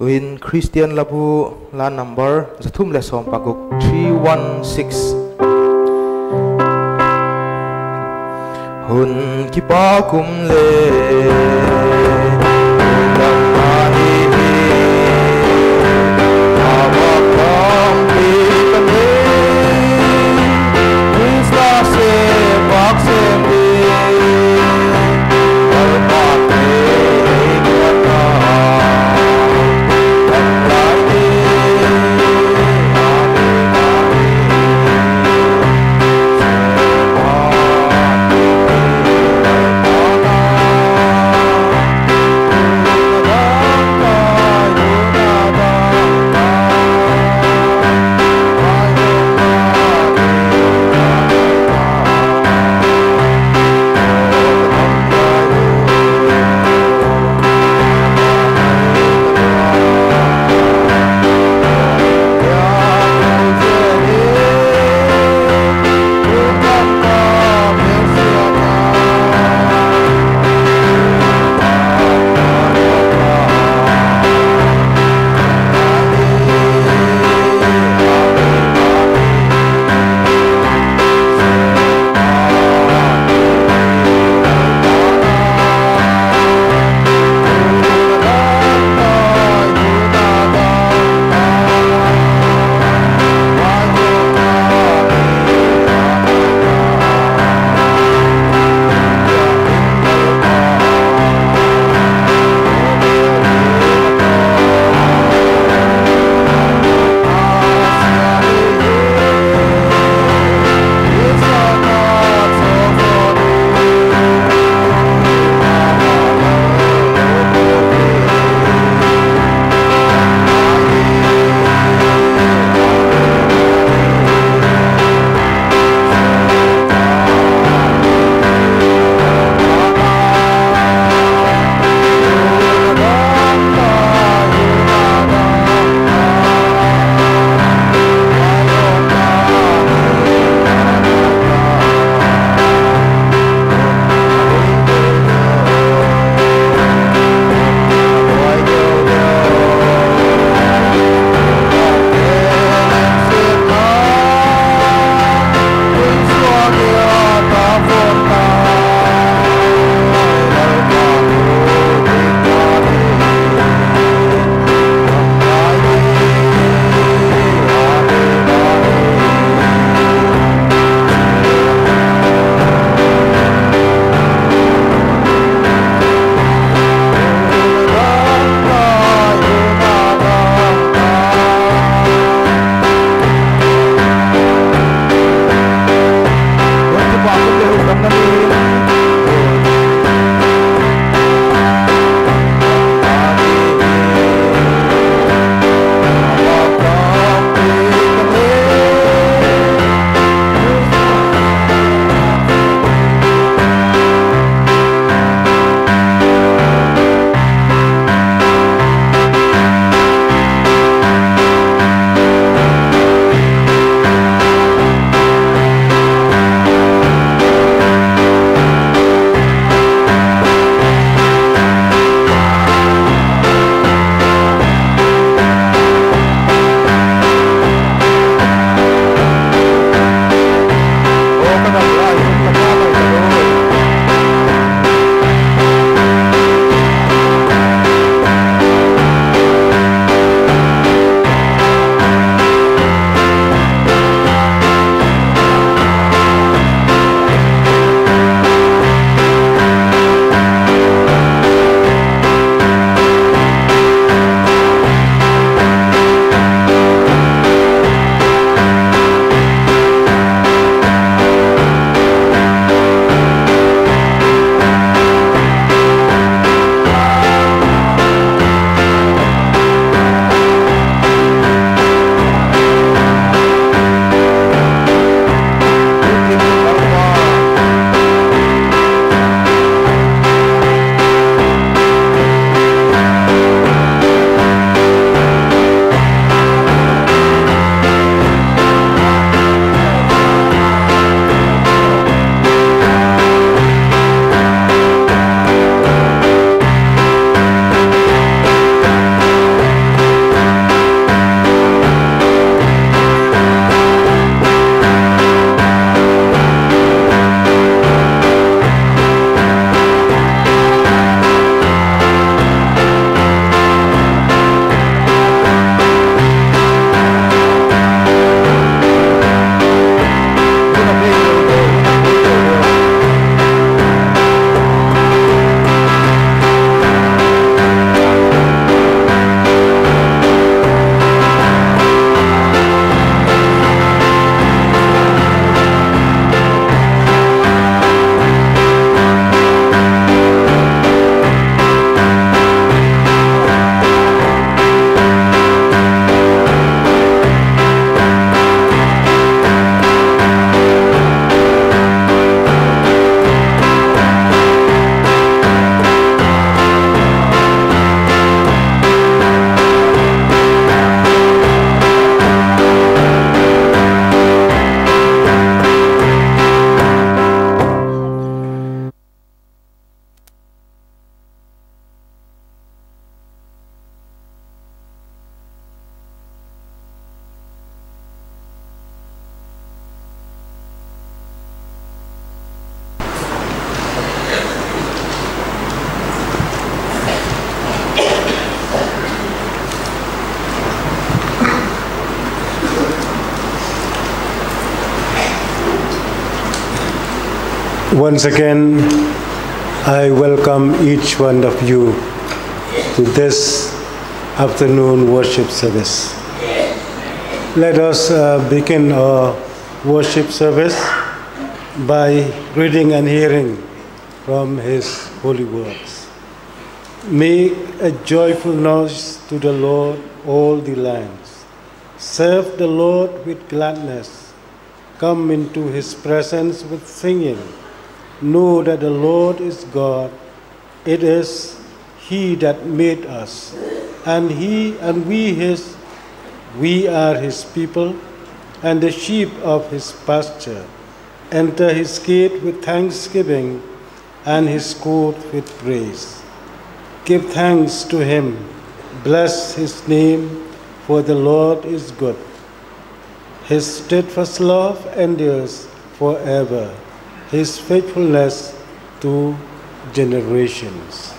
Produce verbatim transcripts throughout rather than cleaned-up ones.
Tu'hin Khristian Labu, la number za thum leh sawm paguk, three one six. Hun kipak um le, Once again, I welcome each one of you to this afternoon worship service. Let us, uh, begin our worship service by reading and hearing from His holy words. Make a joyful noise to the Lord, all the lands. Serve the Lord with gladness. Come into His presence with singing. Know that the Lord is God. It is He that made us, and He, and we His. We are His people, and the sheep of His pasture. Enter His gate with thanksgiving, and His court with praise. Give thanks to Him, bless His name, for the Lord is good. His steadfast love endures forever, His faithfulness to generations.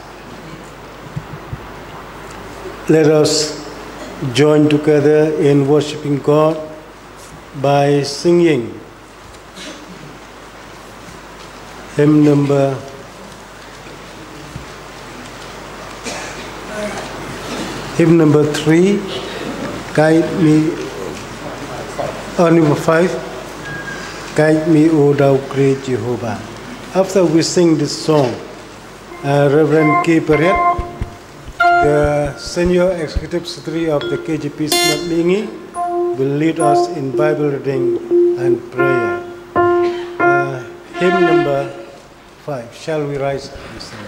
Let us join together in worshiping God by singing hymn number, hymn number three, Guide Me, oh, number five, Guide Me, O Thou Great Jehovah. After we sing this song, uh, Reverend K Pariat, the Senior Executive Secretary of the K J P Synod Migingi, will lead us in Bible reading and prayer. Uh, hymn number five. Shall we rise and sing?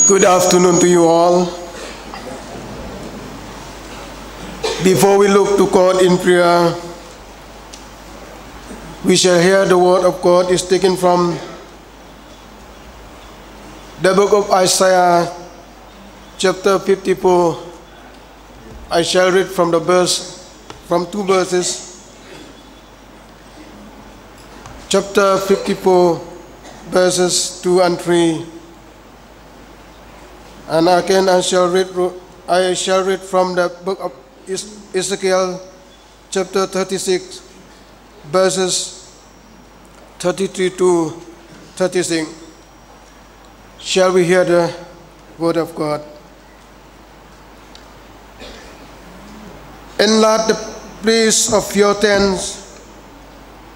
Good afternoon to you all. Before we look to God in prayer, we shall hear the word of God is taken from the book of Isaiah, chapter fifty-four, I shall read from the verse, from two verses, chapter fifty-four, verses two and three. And again, I shall read, I shall read from the book of Es-, Ezekiel, chapter thirty-six, verses thirty-three to thirty-six. Shall we hear the word of God? Enlarge the place of your tents,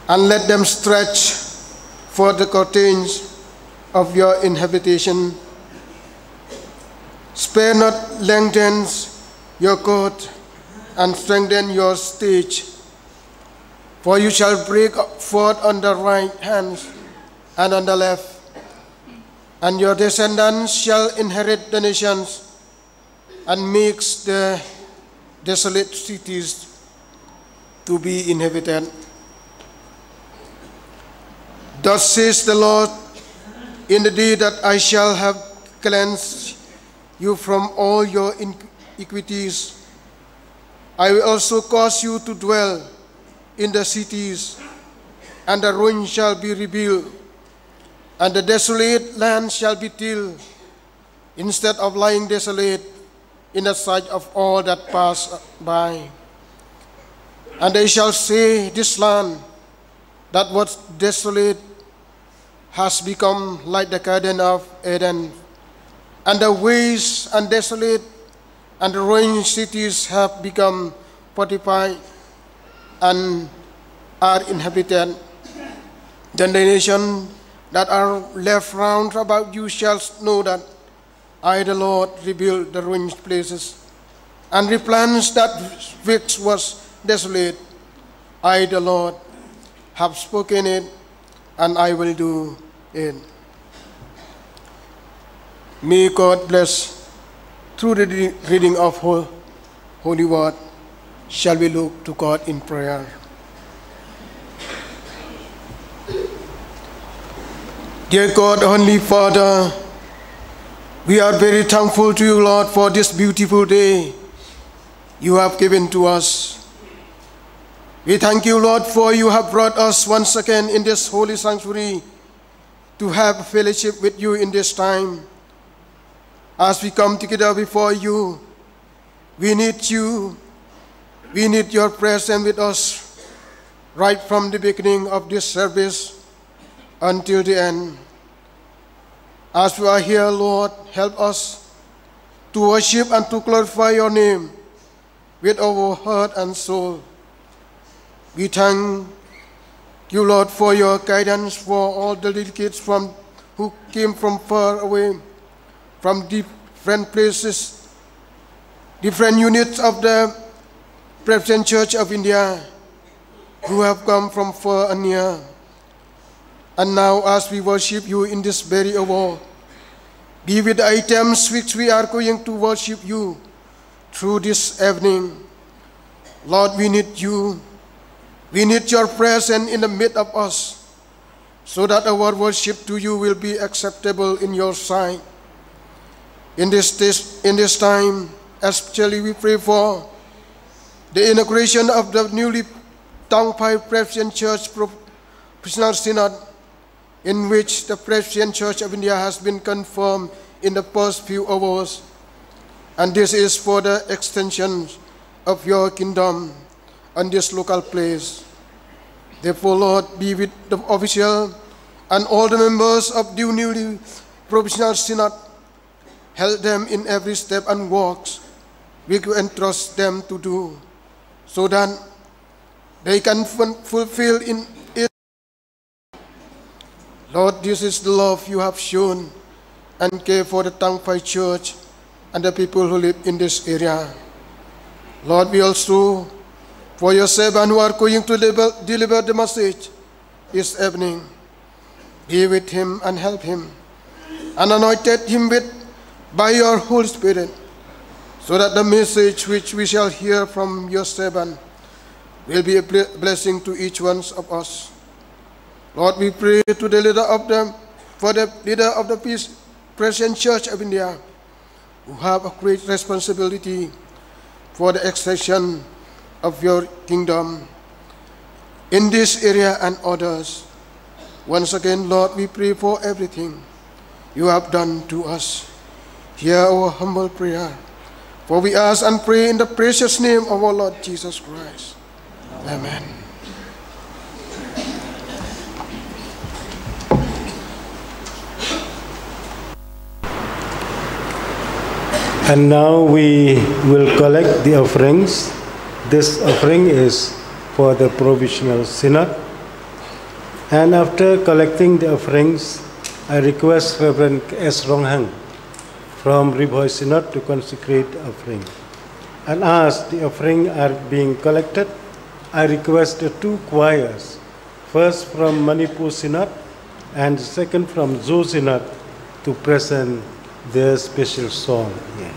and let them stretch forth the curtains of your inhabitation. Spare not, lengthen your cord, and strengthen your stage. For you shall break forth on the right hand and on the left, and your descendants shall inherit the nations, and makes the desolate cities to be inhabited. Thus says the Lord, in the day that I shall have cleansed you from all your iniquities, I will also cause you to dwell in the cities, and the ruin shall be rebuilt, and the desolate land shall be tilled, instead of lying desolate in the sight of all that pass by. And they shall say, this land that was desolate has become like the Garden of Eden, and the waste and desolate and the ruined cities have become fortified and are inhabited. Then the nations that are left round about you shall know that I, the Lord, rebuild the ruined places and replant that which was desolate. I, the Lord, have spoken it, and I will do it. May God bless through the re-, reading of Ho-, Holy Word. Shall we look to God in prayer? Dear God, Heavenly Father, we are very thankful to you, Lord, for this beautiful day you have given to us. We thank you, Lord, for you have brought us once again in this holy sanctuary to have fellowship with you in this time. As we come together before you, we need you. We need your presence with us right from the beginning of this service until the end. As we are here, Lord, help us to worship and to glorify your name with our heart and soul. We thank you, Lord, for your guidance for all the delegates from, who came from far away, from different places, different units of the Presbyterian Church of India, who have come from far and near. And now, as we worship you in this very hour, be with the items which we are going to worship you through this evening. Lord, we need you. We need your presence in the midst of us, so that our worship to you will be acceptable in your sight. In this, this, in this time, especially we pray for the inauguration of the newly Tangphai Presbyterian Church Professional Synod, in which the Presbyterian Church of India has been confirmed in the past few hours, and this is for the extension of your kingdom on this local place. Therefore, Lord, be with the official and all the members of the newly Professional Synod. Help them in every step and works we entrust them to do, so that they can ful-, fulfill in it. Lord, this is the love you have shown and care for the Tangphai Church and the people who live in this area. Lord, we also, for your servant who are going to deliver, deliver the message this evening, be with him and help him, and anointed him with, by your Holy Spirit, so that the message which we shall hear from your servant will be a ble-, blessing to each one of us. Lord, we pray to the leader of the, for the leader of the Pres-, Presbyterian Church of India, who have a great responsibility for the extension of your kingdom in this area and others. Once again, Lord, we pray for everything you have done to us. Hear our humble prayer, for we ask and pray in the precious name of our Lord Jesus Christ. Amen. And now we will collect the offerings. This offering is for the Provisional Synod. And after collecting the offerings, I request Reverend S Ronghang from Ri Bhoi Synod to consecrate the offering. And as the offering are being collected, I request the two choirs, first from Manipur Synod and second from Zo Synod, to present their special song here.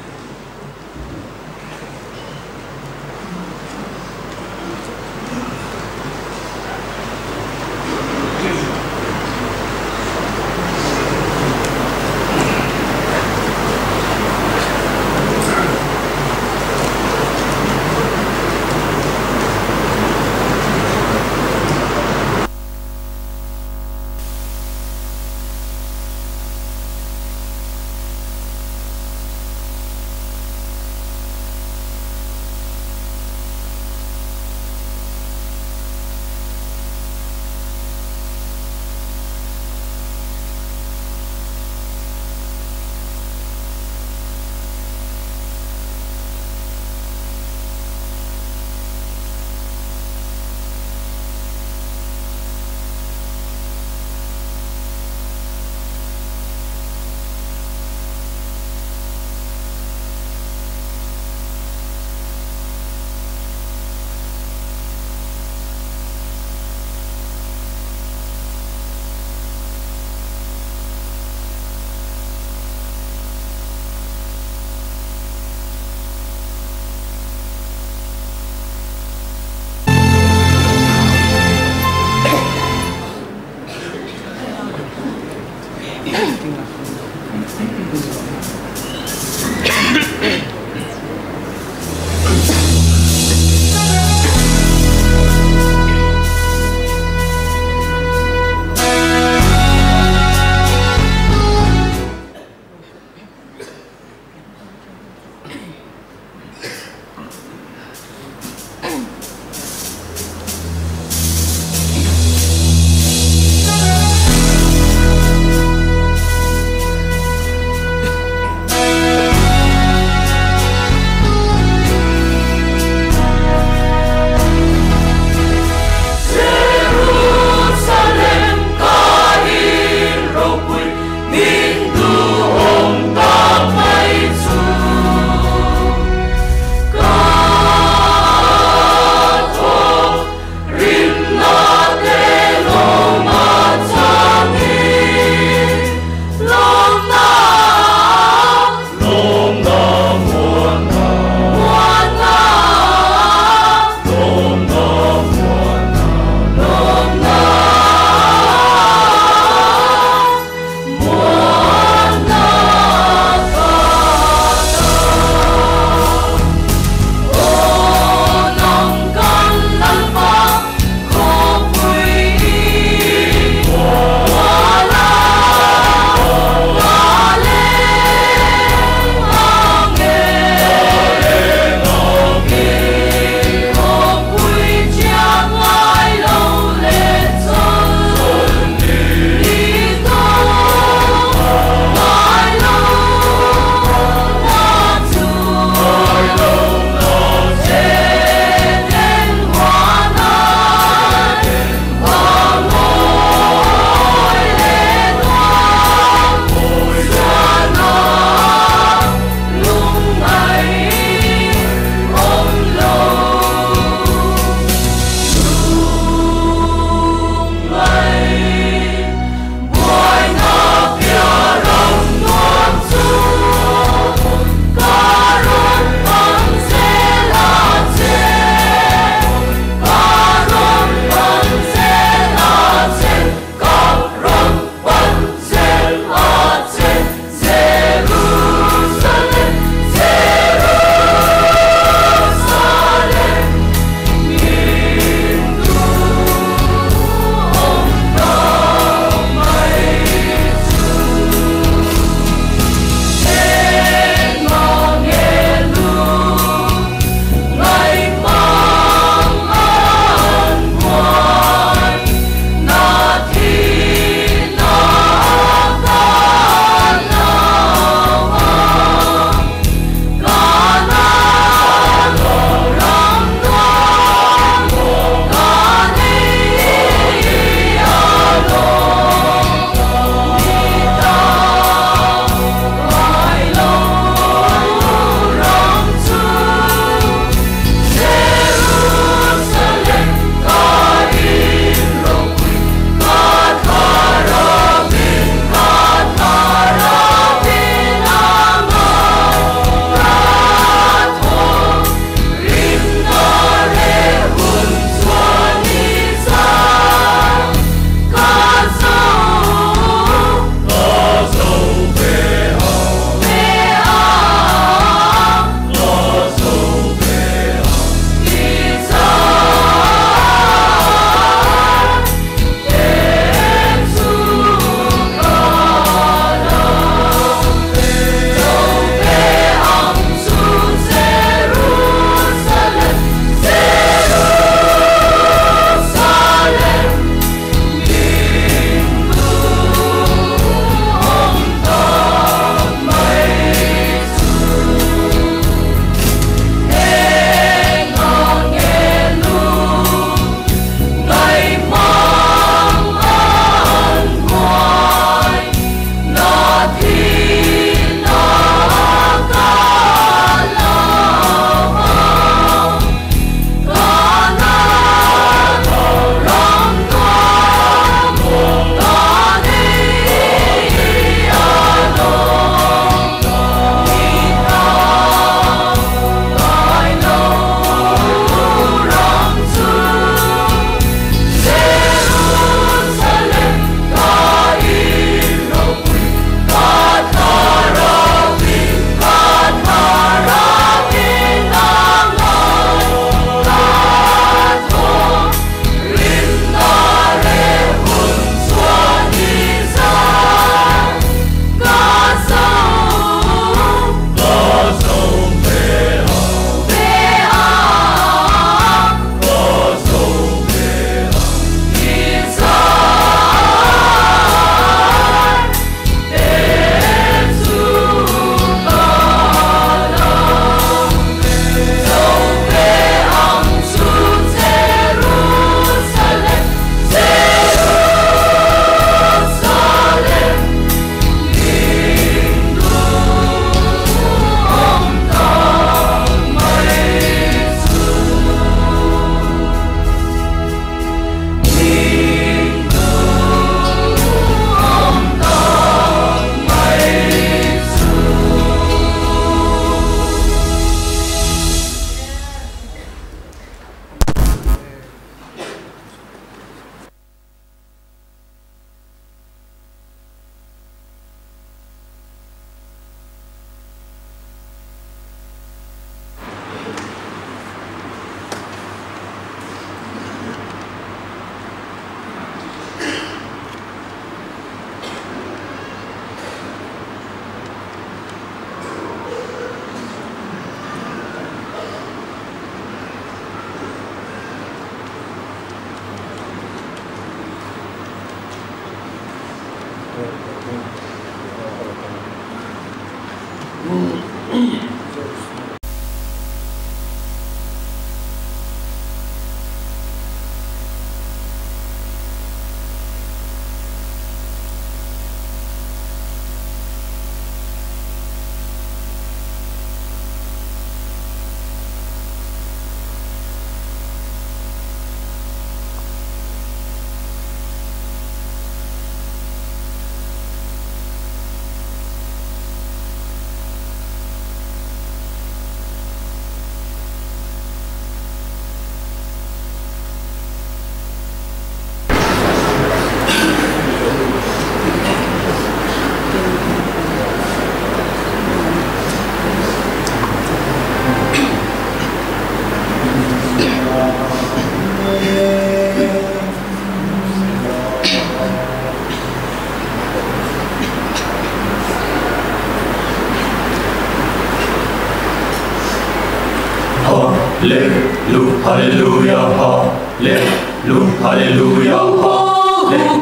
Hallelujah, hallelujah, hallelujah.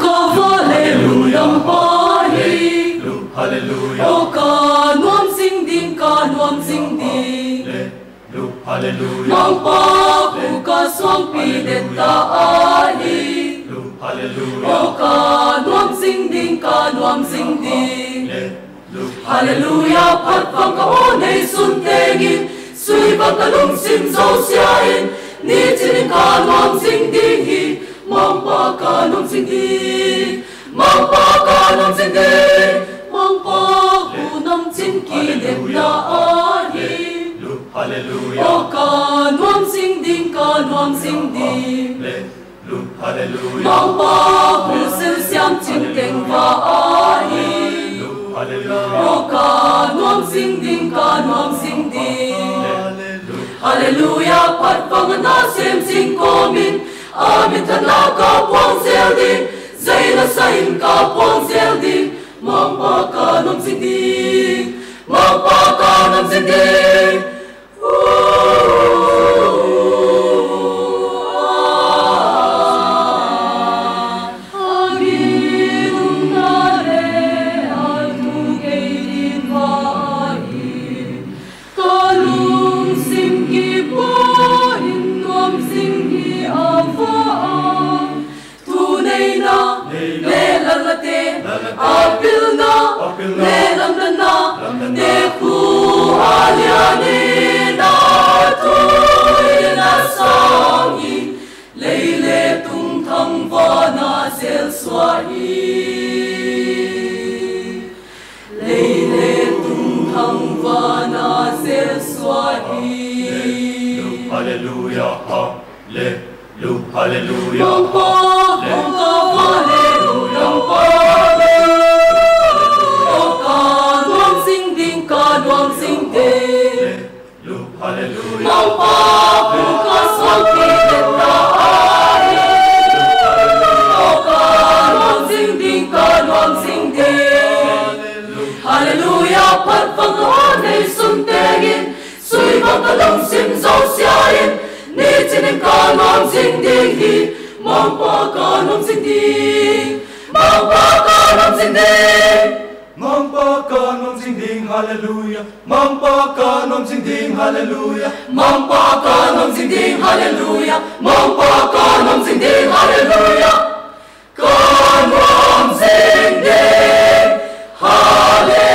Ka va le lungdam pa hi. Aw ka nuam zing ding, ka nuam zing ding. Mangpa khu ka suangpi den ta ahi. Aw ka nuam zing ding, ka nuam zing ding. Hallelujah, phat vang ka aw neisun teng in, sui vang ka lungsim zosia in, ni chin in ka nuam zing ding hi, Mangpa ka nuam zing ding, Mangpa ka nuam zing ding, Mangpa khu nam chin kilepna ahi. Aw ka nuam zing ding, ka nuam zing ding. Mangpa khu sil siam chin teng va ahi. Aw ka nuam zing ding, ka nuam zing ding. Hallelujah, phat vang a na sêm zing kawm in, a minthanna ka puang zel ding, zai la sa in ka puang zel ding, Mangpa ka nuam zing ding, Mangpa ka nuam zing ding. Ka lungsim kipak in nuam zing hi a va a, thuneina le lalate a pilna le lamdanna te khu a lian in a thu in a sâng hi, lei le tung thangvan a zelsua hi, lei le tung thangvan a zelsua hi. Hallelujah, hallelujah, hallelujah. Mangpa, Mangpa, hallelujah, Mangpa. Aw ka nuam zing ding, ka nuam zing ding. Mangpa khu ka suangpi den ta ahi. Aw ka nuam zing ding, ka nuam zing ding. Hallelujah, phat vang a neisun teng in, sui vang ka lungsim zosia in, ni chin in ka nuam zing ding hi, Mangpa ka nuam zing ding, Mangpa ka nuam zing ding. Mangpa ka nuam zing ding, hallelujah. Mangpa ka nuam zing ding, hallelujah. Mangpa ka nuam zing ding, hallelujah. Mangpa ka nuam zing ding, hallelujah. Ka nuam zing ding, hallelujah.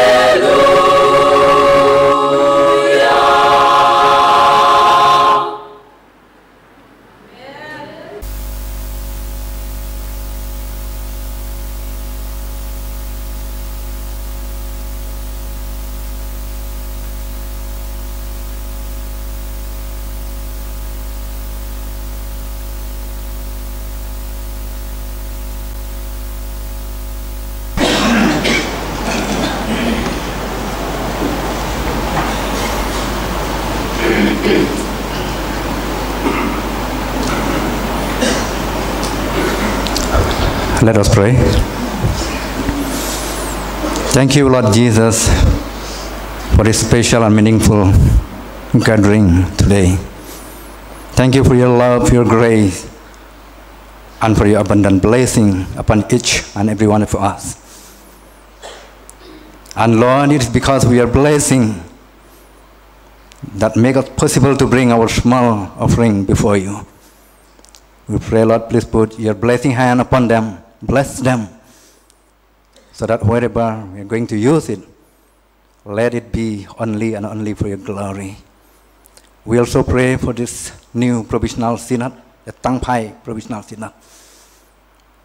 Let us pray. Thank you, Lord Jesus, for this special and meaningful gathering today. Thank you for your love, your grace, and for your abundant blessing upon each and every one of us. And Lord, it is because we are blessing that make it possible to bring our small offering before you. We pray, Lord, please put your blessing hand upon them, bless them, so that wherever we are going to use it, let it be only and only for your glory. We also pray for this new provisional synod, the Tangphai Provisional Synod.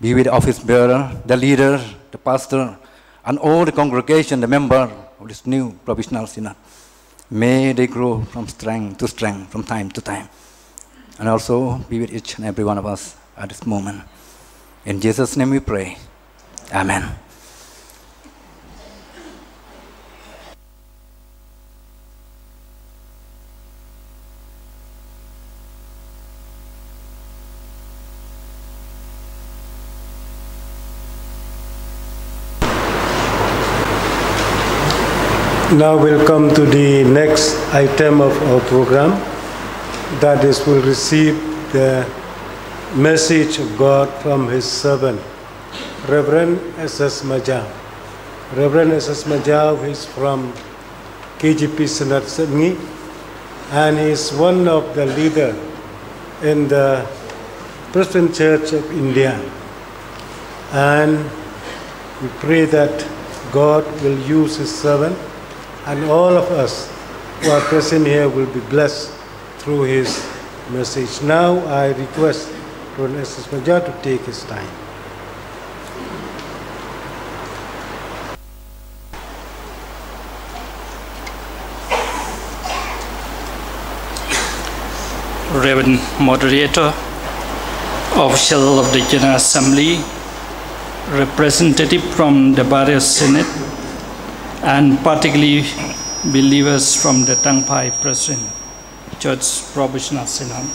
Be with the office bearer, the leader, the pastor, and all the congregation, the member of this new provisional synod. May they grow from strength to strength, from time to time. And also be with each and every one of us at this moment. In Jesus' name we pray. Amen. Now we'll come to the next item of our program, That is, will receive the message of God from his servant, Reverend S S Majau. Reverend S S Majau is from K J P Synod Sepngi, and he is one of the leader in the Presbyterian Church of India. And we pray that God will use his servant, and all of us who are present here will be blessed through his message. Now I request Reverend S S Majau to take his time. Reverend Moderator, Official of the General Assembly, representative from the various synod, and particularly believers from the Tangphai Presbyterian Church Provisional Synod.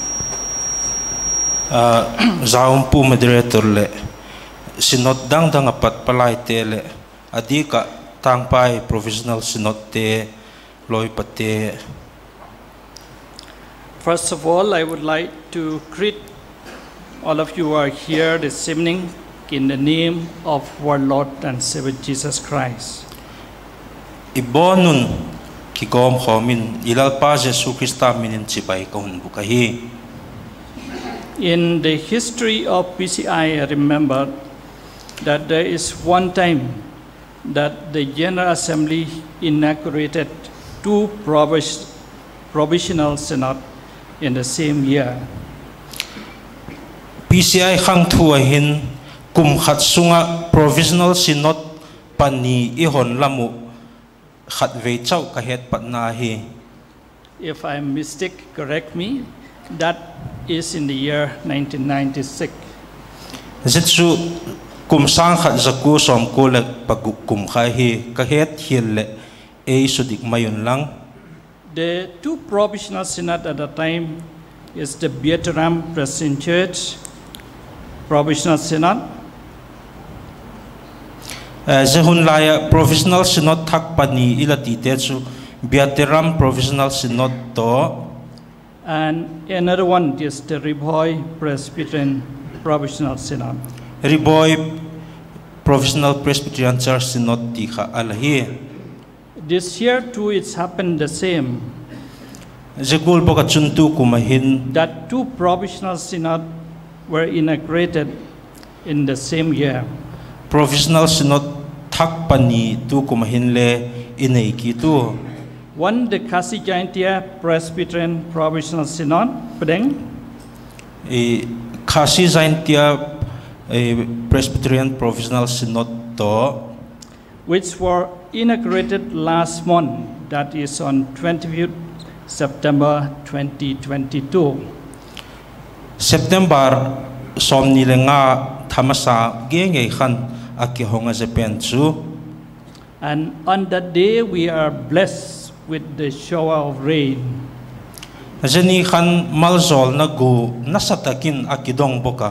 Zahumpu Moderator leh Synod dang dang ah pat palaite leh a diak ah Tangphai Provisional Synodte, lawipate. First of all, I would like to greet all of you who are here this evening in the name of our Lord and Savior Jesus Christ. I bawn un kigawmkhawm in i Lalpa Jesu Khrista min in chibai ka hun bûk ahi. In the history of P C I, I remember that there is one time that the General Assembly inaugurated two provis-, provisional synod in the same year. P C I khangthu ah hin kum khat sung ah provisional synod pani i hon lam uh khatvei chau ka het patna hi. If I am mistake, correct me. That is in the year nineteen ninety-six. Zia chu kum sâng khat za kua sawmkua leh paguk kum kha hi, ka het hial leh ei sudik mai unlang. The two provisional synod at the time is the Biatiram Presbyterian Church Provisional Synod. Zia hun lai ah Provisional Synod thak pani i la tite chu Biatiram Provisional Synod tawh, and another one is the Ri Bhoi Presbyterian Provisional Synod. Ri Bhoi Provisional Presbyterian Church Synod ti kha a la hi. This year too, it's happened the same. Zia gual bawk ah chun tu kum ah hin that two provisional synod were inaugurated in the same year. Provisional Synod thak pani tu kum ah hin le i nei kit u. One, the Khasi Jaintia Presbyterian Provisional Synod, Pdeng. Khasi Jaintia Presbyterian Provisional Synod tawh, which were inaugurated last month, that is on twenty-fifth September twenty twenty-two. September sawmni le nga thamasa gei ngei khan a kihong a zia pen chu. And on that day we are blessed with the shower of rain. Zia ni khan malzawlna gu nasa tak in a kidong bawk a.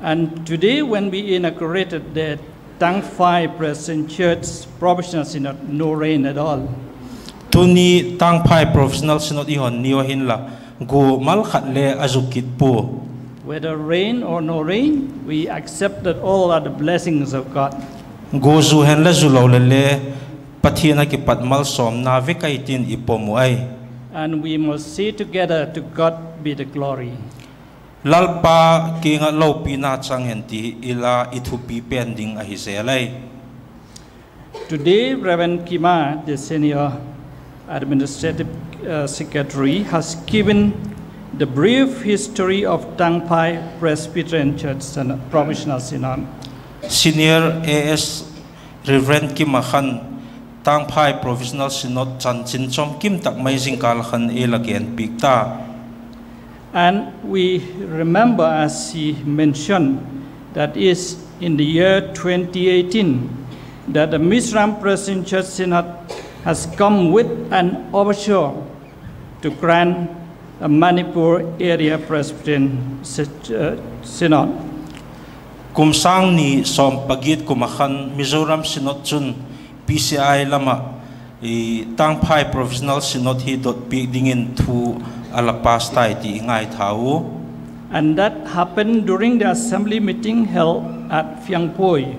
And today when we inaugurated the Tangphai Presbyterian Church Provisional Synod, no rain at all. Tuni Tangphai Provisional Synod i hon ni uh a hin la, gu mal khat le a zu kit pua. Whether rain or no rain, we accept that all are the blessings of God. Gu zu hen la zu lo le le, Pathian a kipat malsawmna vek ahi tin i pom uh ahi. And we must say together, To God be the glory. Lalpa kiang ah lopina chang hen ti i la i thupi pen ding ahi zel ai. Today, Reverend Kima, the Senior Administrative, uh, Secretary, has given the brief history of Tangphai Presbyterian Church Synod, Provisional Synod. Senior A S Reverend Kima khan Tangphai Provisional Synod chanchin chawmkim tak mai zingkal khan ei la genpiak ta. And we remember, as he mentioned, that is in the year twenty eighteen, that the Mizoram Presbyterian Church Synod has come with an overture to grant a Manipur Area Presbyterian Sy-, uh, Synod. Kum sâng ni sawm pagiat kum ah khan Mizoram Synod chun P C I lam ah Tangphai Provisional Synod hi dotpiak dingin thu a la pass tai ti i ngaitha u. And that happened during the assembly meeting held at Phiangpui.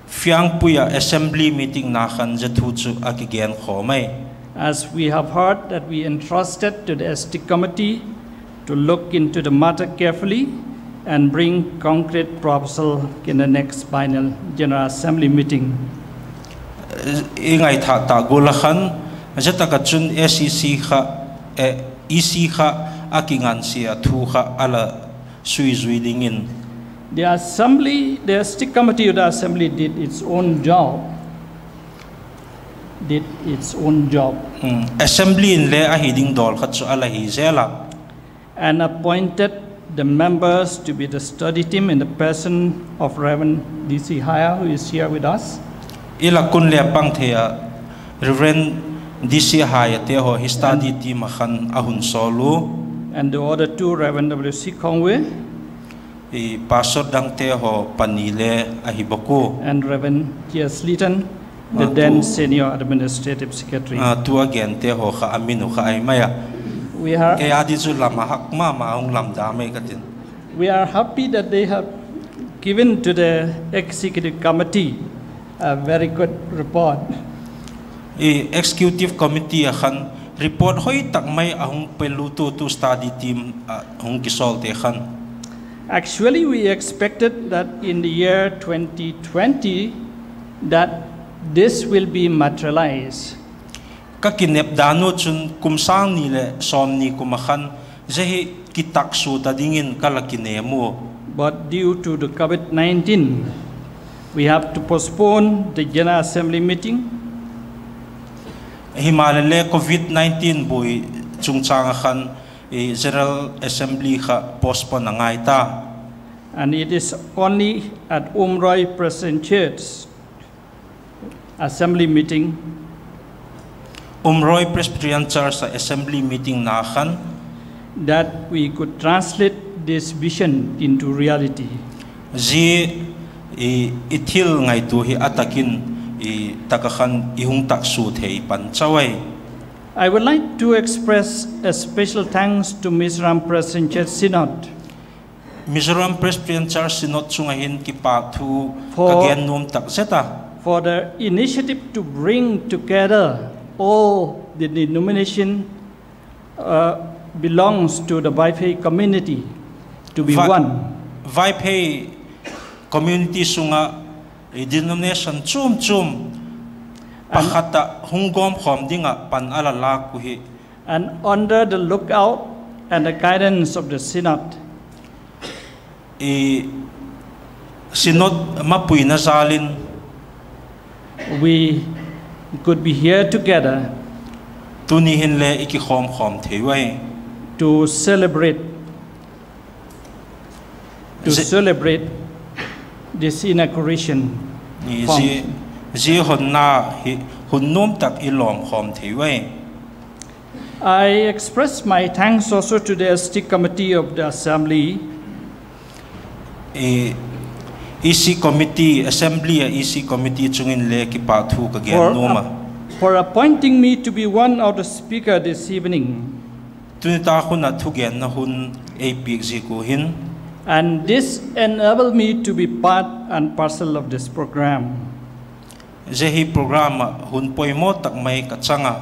Phiangpui ah assembly meeting na khan zia thu chu a kigenkhawm ai. As we have heard that we entrusted to the S T committee to look into the matter carefully and bring concrete proposal in the next biennial General Assembly meeting. I ngaithâk tak gual ah khan, zia tak ah chun S E C kha, E C kha a kingansia thu kha a la suizui dingin. The assembly, the S T committee of the assembly did its own job. Did its own job. Assembly in le ahi ding dawl khat chu a la hi zel a. And appointed the members to be the study team in the person of Reverend D C Haya, who is here with us. I lak un le pang thei a, Reverend D C Haya te haw hi study team ah khan a hun sawl u. And the other two, Reverend W C Khongwe. Pastor dangte haw pani le ahi bawk u. And Reverend T S Lytton, the then Senior Administrative Secretary. Tu a gente haw kha a min uh kha ahi mai a. Kei â di chu lam a hak ma ma hung lam da mai ka tin. We are happy that they have given to the executive committee a very good report. Executive committee ah khan report hoi tak mai a hung pelut u, tu study team ah hung kisawlte khan. Actually, we expected that in the year twenty twenty, that this will be materialized. Ka kinep dan u chun kum sâng ni leh sawmni kum ah khan zia hi kitaksua ta dingin ka la kinem u. But due to the COVID nineteen, we have to postpone the General Assembly meeting. Himaleh le COVID nineteen buai chungchâng ah khan General Assembly kha postpone a ngai ta. And it is only at Umroi Presbyterian Church assembly meeting, Umroi Presbyterian Church ah assembly meeting na khan that we could translate this vision into reality. Zia i thil ngaitua hi a tak in, tak ah khan i hung taksua thei pan chau ai. I would like to express a special thanks to Mizoram Presbyterian Church Synod, Mizoram Presbyterian Church Synod chung ah hin kipâk thu ka gen nuam tak zet a, for the initiative to bring together all the denomination belongs to the Vaiphei community to be one. Vaiphei community sung ah denomination chuam chuam pakhat ah hung gawmkhawm ding ah pan a la lâk uh hi. And under the lookout and the guidance of the Synod, Synod mapuina jâl in we could be here together, tuni hin le i kikhawmkhawm thei u ahi, to celebrate, to celebrate this inauguration. Zia honna hi hun nuam tak i lawmkhawm thei u ahi. I express my thanks also to the S T committee of the assembly, E C committee, assembly ah E C committee chung in le kipâk thu ka gen nuam a, for appointing me to be one of the speaker this evening. Tuni tak hun ah thugenna hun ei piak ziak uh hin, and this enable me to be part and parcel of this program. Zia hi program ah hun poimaw tak mai ka chang a.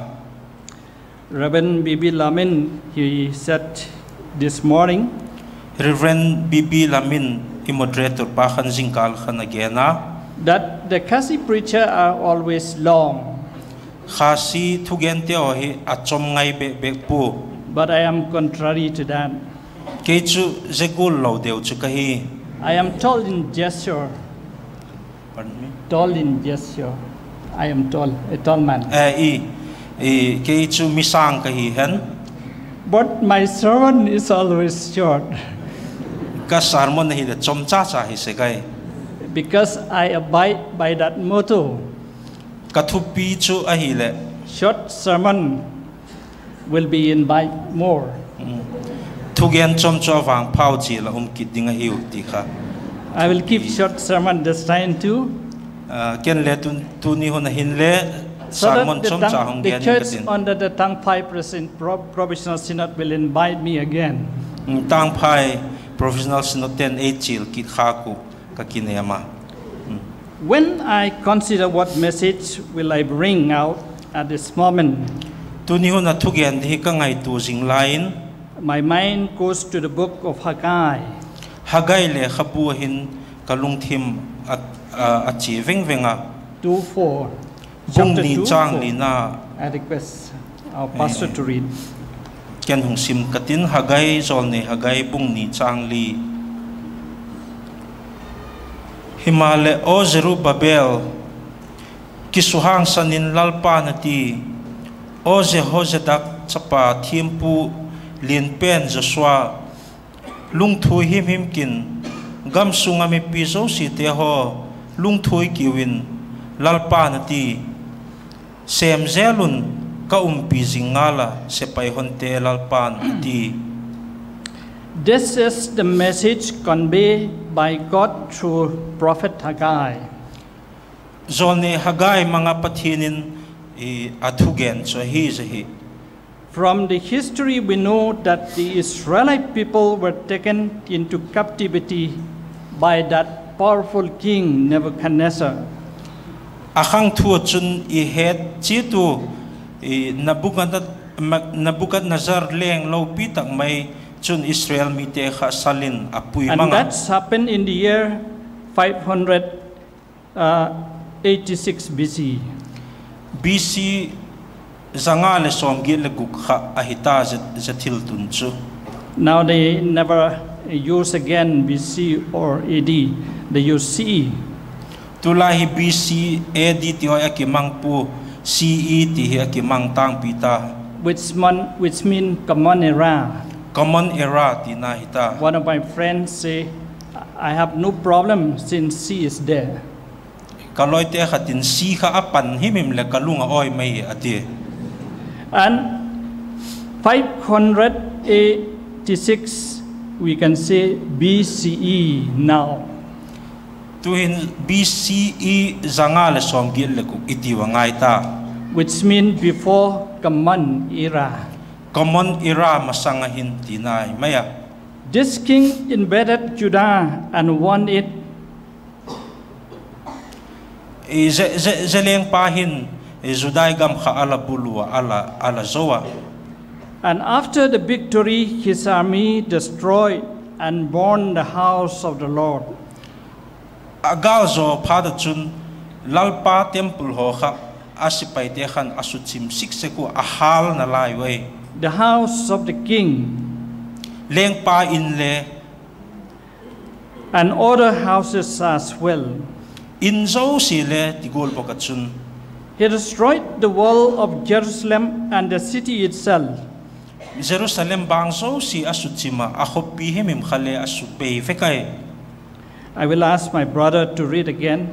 Reverend B B Lamin, he said this morning, Reverend B B Lamin, i moderator pa khan zingkal khan a gen a, that the Khasi preacher are always long, Khasi thugente haw hi a chom ngai bek bek pua, but I am contrary to that. Kei chu zia gual lo deu chu ka hi. I am tall in gesture, tall in gesture, I am tall, a tall man. Kei chu mi sâng ka hi hen, but my sermon is always short. Ka sermon ahileh chomcha cha hi sek ai, because I abide by that motto. Ka thupi chu ahileh, short sermon will be invite more. Thugen chom chu a vangphau chial ah um kit ding ahiu ti kha. I will give short sermon this time too. Ken le tuni hun ah hin le So that the Tang, the church under the Tangphai Provision-, Pro-, Provisional Synod will invite me again. Tangphai Provisional Synod ten ei chial kit khâk uh ka kinêm a. When I consider what message will I bring out at this moment, tuni hun a thugen ding hi ka ngaitua zing lai in, my mind goes to the book of Haggai. Haggai lekhabu ah hin ka lungthim a, a, a chia veng veng a. Two four. Bung ni châng lina. I request our pastor to read. Ken hung sim ka tin, Haggai, Jawlnei Haggai bung ni châng li. Himaleh, aw Zerubbabel, kisuhangsan in, Lalpa'n a ti, aw Jehozadak chapa thiampu lianpen Joshua, lungthuai him him kin, gam sung ah mipi zosiate haw, lungthuai kiu in, Lalpa'n a ti, sêm zel un, ka umpi zing ngal a, sepai honte Lalpa'n a ti. This is the message conveyed by God through prophet Haggai. Jawlnei Haggai mang ah Pathian in a thugen chu ahi zaw hi. From the history we know that the Israelite people were taken into captivity by that powerful king Nebuchadnezzar. A khangthu ah chun i het chiat u, Nebuchadnezzar leng lopi tak mai chun Israel mite kha sal in a pui mang a. And that's happened in the year five hundred eighty-six B C. B C za nga leh sawmgiat leh guk kha ahi ta, zia thil tun chu. Now they never use again B C or A D. They use C E. Tulai hi B C, A D ti haw a kimang pua, C E ti hi a kimang tângpi ta. Which mean, which mean Common Era. Common Era tina hi ta. One of my friends say, I have no problem since C is there. Ka lawite khat in C kha a pan him him leh ka lung a awi mai a ti. And five hundred eighty-six, we can say B C E now. Tu'hin B C E za nga leh sawmgiat leh guk i tiu a ngai ta. Which mean before Common Era. Common Era masang ah hin tina ahi mai a. This king invaded Judah and won it. Zia lengpa hin Judai gam kha a la bulu a, a la zo a. And after the victory, his army destroyed and burned the house of the Lord. A gâl zaw phat ah chun Lalpa temple haw kha a sipaite khan a suchim sik sek ua, a hâlna lai ua. The house of the king. Lengpa in le. And other houses as well. In zosia le ti gual bawk ah chun. He destroyed the wall of Jerusalem and the city itself. Jerusalem bang zosia a suchim a, a khawpi himhim kha le a su pei vek ai. I will ask my brother to read again,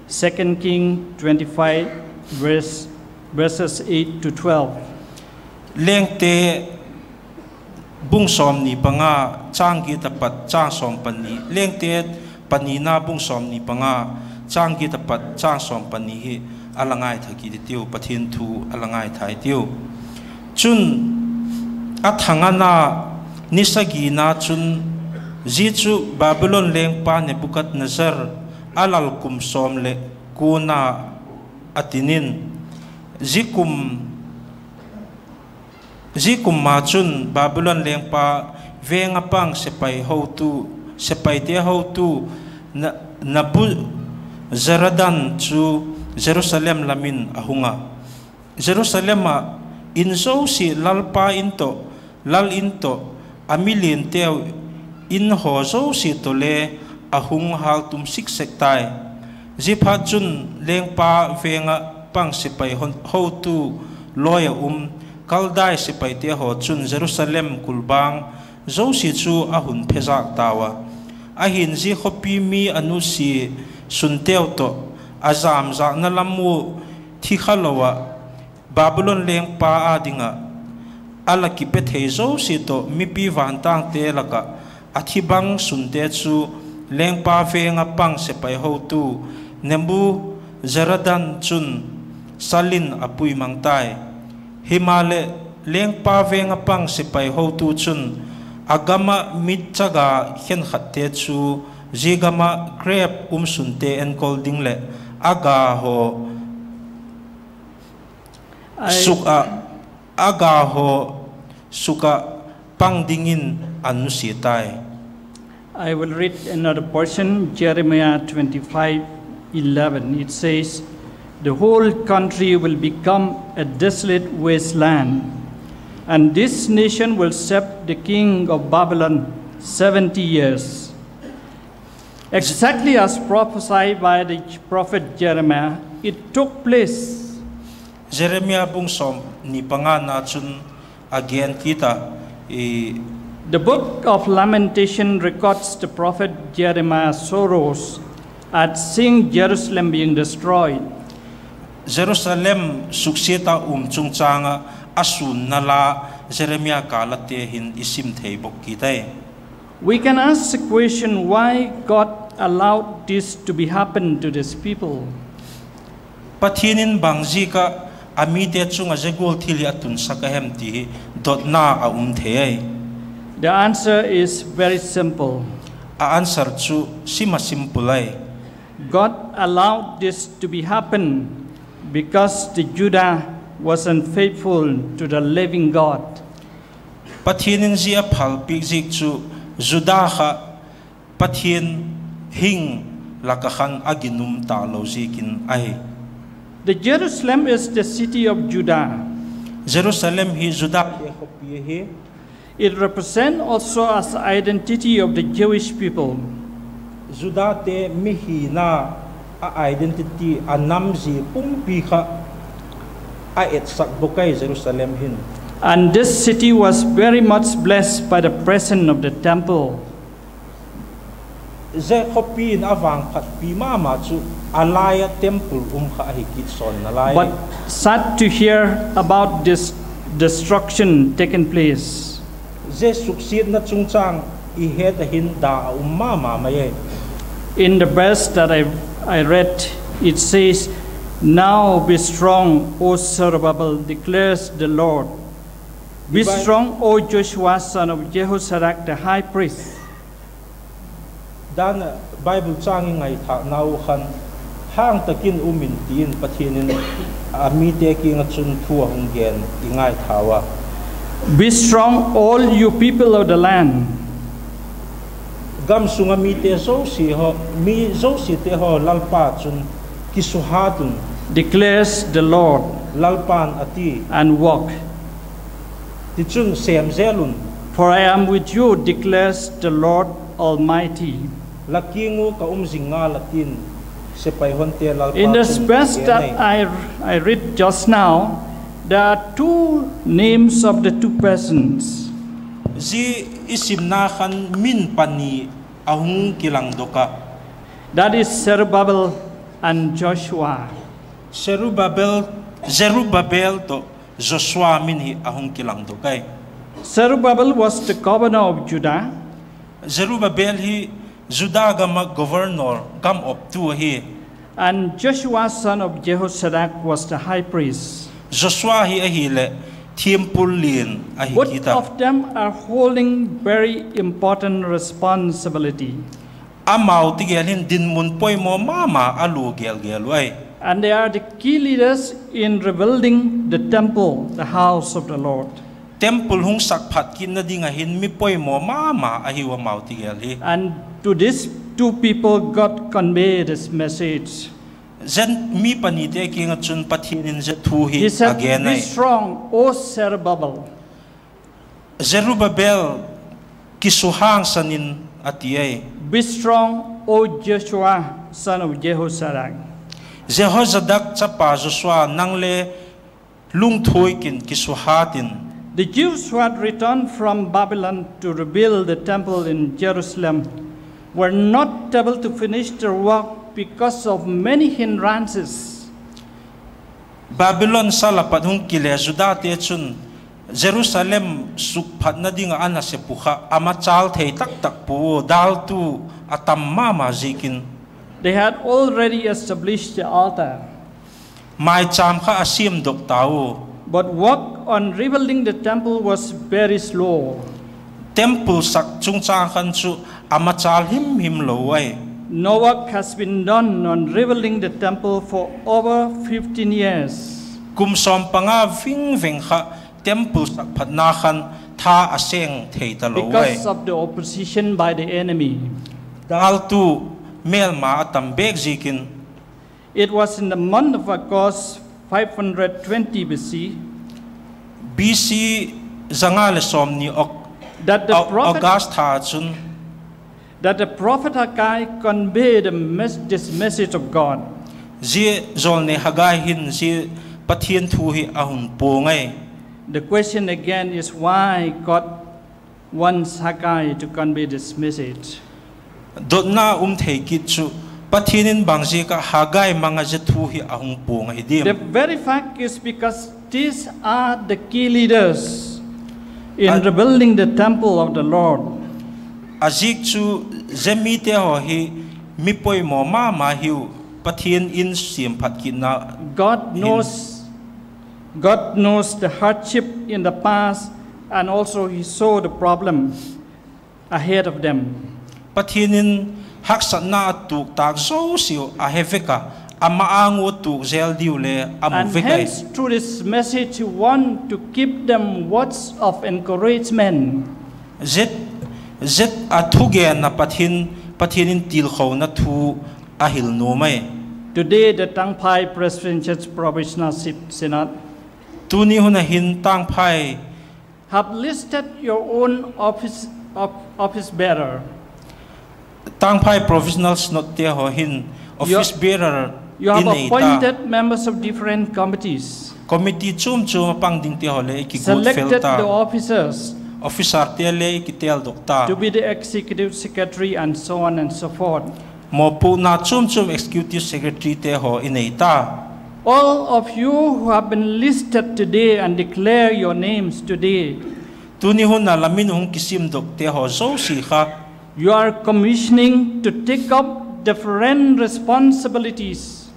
Second King twenty-five, verse, verses eight to twelve. Lengte bung sawmni panga, châng giat a pat châng sawm pani, Lengte panina bung sawmni panga, châng giat a pat châng sawm pani hi a la ngaitha kit i tiu, Pathian thu a la ngaitha i tiu. Chun, a thang a na, ni sagina chun, zia chu Babylon lengpa Nebukadnezzar a lal kum sawm leh kuana a tin in, zia kum Zia kum ma chun Babylon lengpa veng ah pang sepai hotu, sepaite hotu Nabuzaradan chu Jerusalem lam in a hung a. Jerusalem ah in zosia, Lalpa in tawh, lal in tawh, a milianteu in haw zosia tawh le a hung hâltum sik sek tai. Ziaphatchun, lengpa veng ah pang sepai hotu lawi ah um Kaldai sepaite haw chun Jerusalem kulbang zosia chu a hun phezâk tau a. Ahi'n, zia khawpi mi a nusia sunteu tawh, a jamzâkna lam ua thi kha lo ah, Babylon lengpa â ding ah a la kipe thei zosia tawh mipi vantângte lak ah a thi bang sunte chu lengpa veng ah pang sepai hotu Nebuzaradan chun sal in a pui mang tai. Himaleh, lengpa veng ah pang sepai hotu chun a gam ah mit chaga khenkhatte chu zia gam ah grep um sunte enkol ding leh a ga haw suk ah, a ga haw suk ah pang dingin a nusia tai. I will read another portion, Jeremiah twenty-five eleven. It says, "The whole country will become a desolate wasteland, and this nation will serve the king of Babylon seventy years." Exactly as prophesied by the prophet Jeremiah, it took place. Jeremiah bung sawmni pangana chun a gen kit a, i, The book of Lamentation records the prophet Jeremiah's sorrows at seeing Jerusalem being destroyed. Jerusalem suksiat a um chungchâng ah a sûnna la Jeremiah kâl ate hin i sim thei bawk kit ai. We can ask the question why God allowed this to be happen to these people. Pathian in bang ziak ah a mite chung ah zia gual thil hi a tunsak a hem ti hi dotna a um thei ai. The answer is very simple. A answer chu sim a simple ai. God allowed this to be happen because the Judah was unfaithful to the living God. Pathian in zia a phalpiak ziak chu Judah kha Pathian hing lak ah khan a ginum talo ziakin ahi. The Jerusalem is the city of Judah. Jerusalem hi Judate khawpi ahi. It represent also as identity of the Jewish people. Judate mi hina a identity, a namzia pumpi kha a etsak bawk ai Jerusalem hin. And this city was very much blessed by the presence of the temple. Zia khawpi in a vangphatpi ma ma chu a lai ah temple um kha ahi kit sawnna lai. But sad to hear about this destruction taking place. Zia suksiatna chungchâng i het ah hin da a um ma ma mai ai. In the verse that I, I read, it says, Now be strong, O Zerubbabel, declares the Lord. Be strong, O Joshua, son of Jehozadak, the high priest. Dan ah Bible châng i ngaithâknau khan, hang tak in um in ti in Pathian in a mite kiang ah chun thu a hung gen i ngaithau a. Be strong, all you people of the land. Gam sung ah mite zosia haw, mi zosiate haw, Lalpa chun kisuhat un. Declares the Lord. Lalpa'n a ti. And walk. Tichun sêm zel un. For I am with you, declares the Lord Almighty. La kiang uh ka um zing ngal a tin, sepai honte Lalpa chun a gen ai. In the verse that I, I read just now, there are two names of the two persons. Zia i simna khan min pani a hung kilangdok a. That is Zerubbabel and Joshua. Zerubbabel, Zerubbabel tawh Joshua min hi a hung kilangdok ai. Zerubbabel was the governor of Judah. Zerubbabel hi Judah gam ah governor, gam optu ahi. And Joshua, son of Jehozadak, was the high priest. Joshua hi ahileh thiampul lian ahi kit a. Both of them are holding very important responsibility. Amau ti gel hin dinmun poimaw ma ma a lua gel gel uh ai. And they are the key leaders in rebuilding the temple, the house of the Lord. Temple hung sak phat kitna ding ah hin mi poimaw ma ma ahiu amau ti gel hi. And to these two people, God conveyed this message. Zia mi panite kiang ah chun Pathian in zia thu hi a gen ai. He said, Be strong, O Zerubbabel. Zerubbabel, kisuhangsan in, a ti ai. Be strong, O Joshua, son of Jehozadak. Jehozadak chapa Joshua, nang le lungthuai kin, kisuhat in. The Jews who had returned from Babylon to rebuild the temple in Jerusalem were not able to finish their work because of many hindrances. Babylon sal ah pat hung kile Judate chun Jerusalem sukphatna ding ah a nasep uh kha a machâl thei tak tak pua, dâltu a tam ma ma ziakin. They had already established the altar. Maichâm kha a siamdok tau. But work on rebuilding the temple was very slow. Temple sak chungchâng khan chu a machâl himhim lo ai. No work has been done on rebuilding the temple for over fifteen years. Kum sawm panga vingveng kha temple sak phatna khan tha a seng thei talo ai. Because of the opposition by the enemy. Dâltu mêlma a tam bêk ziakin. It was in the month of August, five hundred twenty B C, B C zanga leh sawmni, August tha chun, that the prophet Haggai conveyed the mes-, this message of God. Zia jawlnei Haggai hin zia Pathian thu hi a hun puang ai. The question again is why God wants Haggai to convey this message. Dotna um thei kit chu, Pathian in bang ziak ah Haggai mang ah zia thu hi a hung puang ahi diam? The very fact is because these are the key leaders in rebuilding the temple of the Lord. A ziak chu, zia mite haw hi mi poimaw ma ma hiu, Pathian in siamphat kitna God knows, God knows the hardship in the past, and also he saw the problem ahead of them. Pathian in haksatna a tuak tâk zosiau a he vek a, ama âng ua tuak zel diu le a mu vek ai. And hence, through this message, he want to give them words of encouragement. Zia, zia a thugen ah Pathian, Pathian in tilkhona thu a hil nuam ai. Today, the Tangphai Presbyterian Church Provisional Synod, tuni hun ah hin Tangphai, have listed your own office, of, office bearer. Tangphai Provisional Synodte haw hin office bearer i nei ta. You have appointed members of different committees. Committee chuam chuam a pang dingte haw le i kiguat fel ta. Selected the officers. Officerte le i kiteldok ta. To be the executive secretary and so on and so forth. Mawpuakna chuam chuam executive secretaryte haw i nei ta. All of you who have been listed today and declare your names today, tuni hun ah la min hung kisimdokte haw zosia kha, you are commissioning to take up different responsibilities.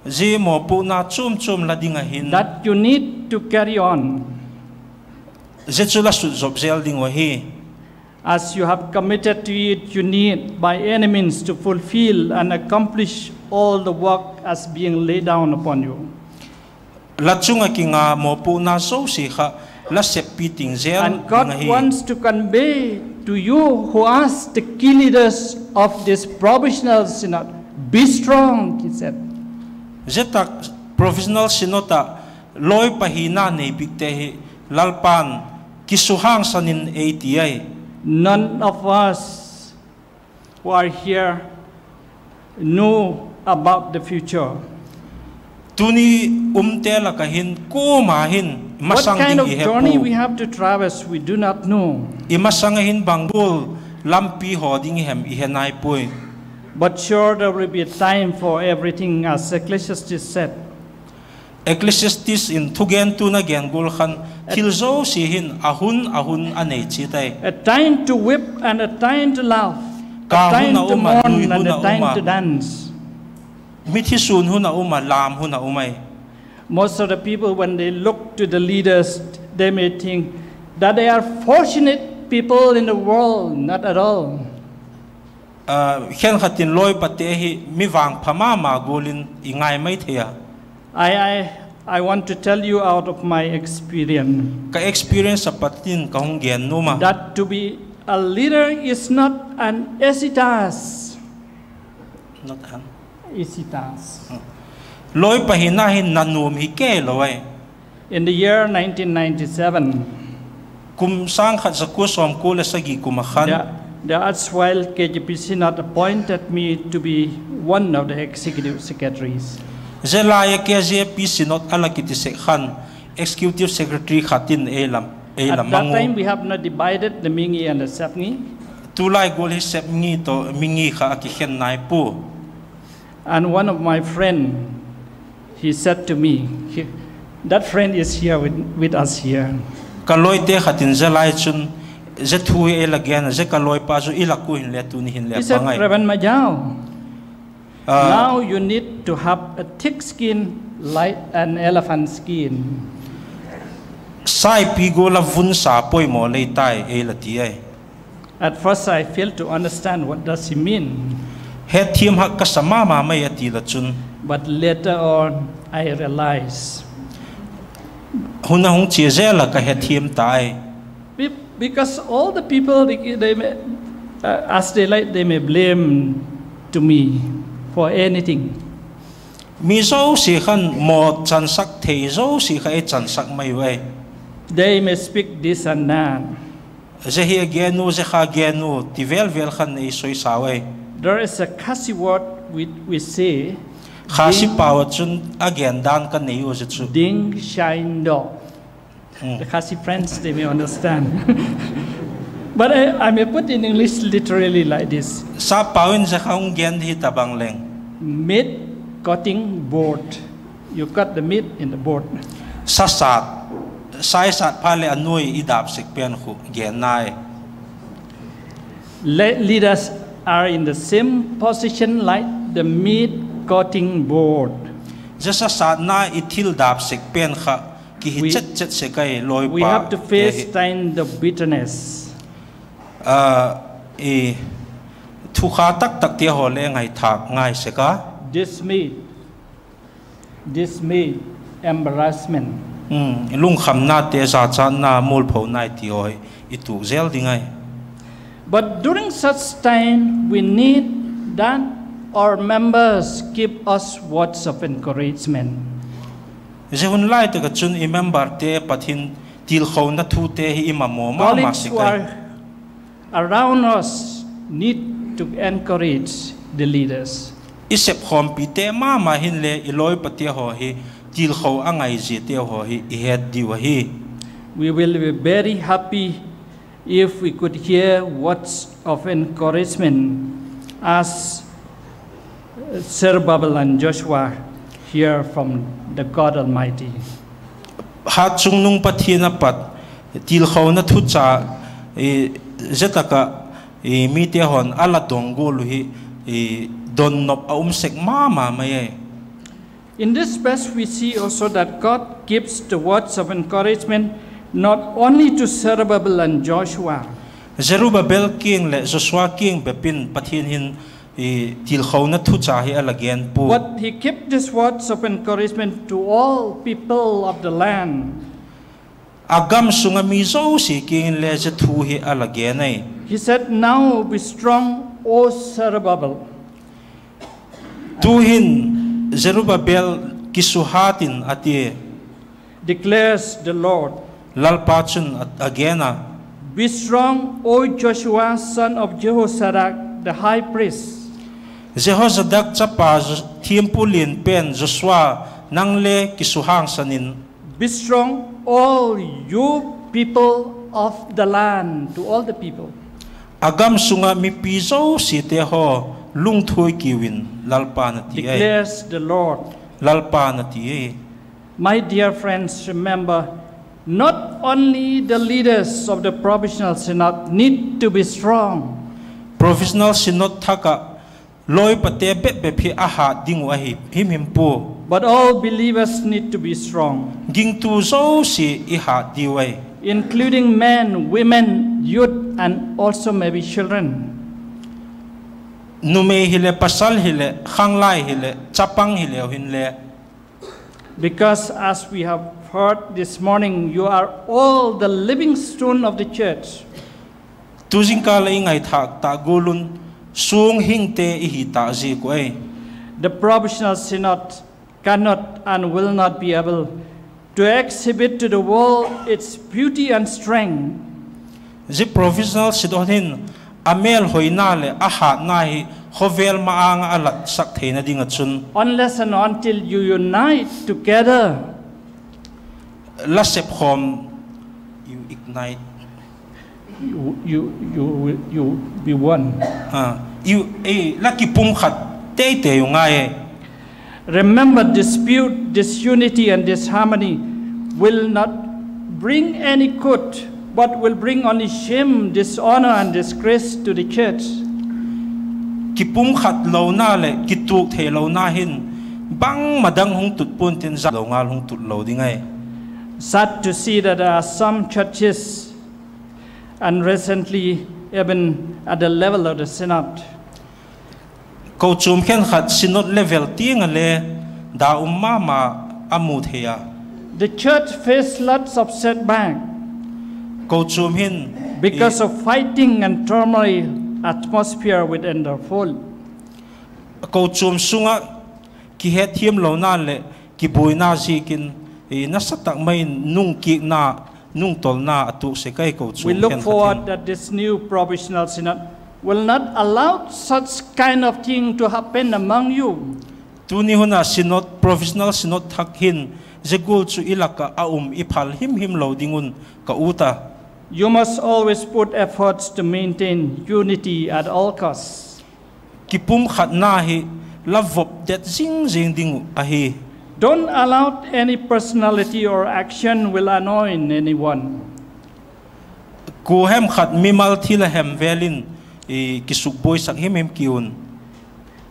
Zia mawpuakna chuam chuam la ding ah hin, that you need to carry on. Zia chu la sutzop zel ding uh ahi. As you have committed to it, you need by any means to fulfil and accomplish all the work as being laid down upon you. La chung ah kinga mawpuakna zosia kha la seppi ting zel ding ahi. And God wants to convey to you who are the key leaders of this provisional synod, be strong, he said. Zia tak Provisional Synod ah lawipa hina nei bikte hi Lalpa'n, kisukhamsan in ei ti ai. None of us who are here know about the future. Tuni umte lak ah hin kuama hin i masang ding i he pua. What kind of journey we have to traverse, we do not know. I masang ah hin bang gual lampi haw ding i hem i he nai puai. But sure there will be a time for everything, as Ecclesiastes said. Ecclesiastes in thugentu'n a gen gual khan, thil zosia hin a hun a hun a nei chiat ai. A time to weep and a time to laugh. Ka hun a um a, nui hun a um a, mithi sûn hun a um a, lâm hun a um ai. Most of the people, when they look to the leaders, they may think that they are fortunate people in the world. Not at all. Khenkhat in lawipate hi mi vangpha ma ma gual in i ngai mai thei a. I, I, I want to tell you out of my experience, ka experience a pat in ka hung gen nuam a, that to be a leader is not an easy task. Lawipa hina hi na nuam hi kei lo ai. In the year nineteen ninety-seven, kum sâng khat za kua sawmkua leh sagi kum ah khan, the, the erstwhile K J P Synod appointed me to be one of the executive secretaries. Zia lai a K J P Synod a la kiti sek khan, executive secretary khat in ei la mang u. At that time, we have not divided the Mingi and the Sepngi. Tulai gual hi Sepngi tawh Mingi kha a kikhen nai pua. And one of my friend, he said to me, he, that friend is here with, with us here. Ka lawite khat in zia lai chun, zia thu hi ei la gen a, zia ka lawipa chu i lak ua hinle tuni hin le pang ai. He said, Reverend Majau, now you need to have a thick skin Like an elephant skin. Saipi gual a vun sa poimaw lei tai ei la ti ai. At first I failed to understand what does he mean. Hetthiam hak ka sa ma ma mai a ti la chun. But later on I realized. Hun a hung chia zel a ka hetthiam tai. Be-, because all the people, they, they may, uh, as they like, they may blame to me for anything. Mi zosia khan maw chansak thei zosia kha ei chansak mai u ai. They may speak this and that. Zia hi a gen u, zia kha gen u ti vel vel khan ei soisa u ai. There is a Khasi word we, we say, Khasi pau ah chun a gen dan ka nei u zia chu, ding shain do. The Khasi friends, they may understand. But I, I may put in English literally like this. Sappau in zia kha hung gen hi ta bang leng. Meat cutting board. You cut the meat in the board. Sa sat, sa i sat phat leh a nuai i dâp sek pen khu gen nai. Le-, leaders are in the same position like the meat cutting board. Zia sa satna i thil dâp sek pen kha kihi chet chet sek ai, lawipa. We have to face time the bitterness. Thukha tak takte haw le ngaithâk ngai sek a. This meat, this meat, embarrassment. Lungkhamnate, zachatna, mualpho nai ti haw hi i tuak zel ding ai. But during such time, we need that our members give us words of encouragement. Zia hun lai tak ah chun i memberte pat hin tilkhona thute hi i mamaw ma ma sek ai. Colleagues who are around us need to encourage the leaders. I sepkhawmpite ma ma hinle i lawipate haw hi tilkho a ngaiziate haw hi i het diu ahi. We will be very happy if we could hear words of encouragement as Zerubbabel and Joshua hear from the God Almighty. Hatchungnung Pathian a pat tilkhona thucha zia tak ah mite haw'n a la dong gual uh hi donnop a um sek ma ma mai ai. In this verse we see also that God gives the words of encouragement not only to Zerubbabel and Joshua. Zerubbabel kiang leh Joshua kiang bep in Pathian hin tilkhona thucha hi a la gen pua. But he kept these words of encouragement to all people of the land. A gam sung ah mi zosia kiang inle zia thu hi a la gen ai. He said, Now be strong, O Zerubbabel. Tu'hin Zerubbabel, kisuhat in, a tia, declares the Lord. Lalpa chun a gen a, Be strong, O Joshua, son of Jehozadak, the high priest. Jehozadak chapa, thiampu lian pen Joshua, nang le kisuhangsan in. Be strong, all you people of the land, to all the people. A gam sung ah mipi zosiate haw, lungthuai kiu in, Lalpa'n a ti ai. Declares the Lord. Lalpa'n a ti ai. My dear friends, remember, not only the leaders of the provisional synod need to be strong. Provisional synod thak ah lawipate bep bep hi a hât ding uh ahi himhim pua. But all believers need to be strong. Gingtu zosia i hât diu ai. Including men, women, youth, and also maybe children. Numei hileh, pasal hileh, khanglai hileh, chapang hileu hinle. Because as we have heard this morning, you are all the living stone of the church. Tu zingkal ah i ngaithâk tak gual un, suang hingte i hi tak ziak uh ai. The provisional synod cannot and will not be able to exhibit to the world its beauty and strength. Zia provisional synod hin a mêlhoina leh a hâtna hi khawvel ma-âng ah a latsak theina ding ah chun, unless and until you unite together, la sepkhawm, you ignite, you, you, you, you be one. La kipumkhat teitei u ngai. Remember, dispute, disunity, and disharmony will not bring any good, but will bring only shame, dishonor, and disgrace to the church. Kipumkhat lona leh kituak theilona hin bangma dang hung tut pua'n tin, zalo ngal hung tut lo ding ahi. Sad to see that there are some churches, and recently even at the level of the synod, Kochuam khenkhat synod level tiang ah le da um ma ma a mu thei a. The church faced lots of setback Kochuam hin, because of fighting and turmoil atmosphere within the fold. Kochuam sung ah kihetthiamlona leh kibuaina ziakin, nasa tak mai in nung kiakna, nung tolna a tuak sek ahi kochuam khenkhat hin. We look forward that this new provisional synod will not allow such kind of thing to happen among you. Tuni hun a synod, provisional synod thak hin zia gual chu i lak ah a um, i phal him him lo ding un ka ut a. You must always put efforts to maintain unity at all costs. Kipumkhatna hi la vop det zing zing ding uh ahi. Don't allow any personality or action will anoint anyone. Kuahem khat mimal thil a hem vel in kisukbuaisak him him ki un.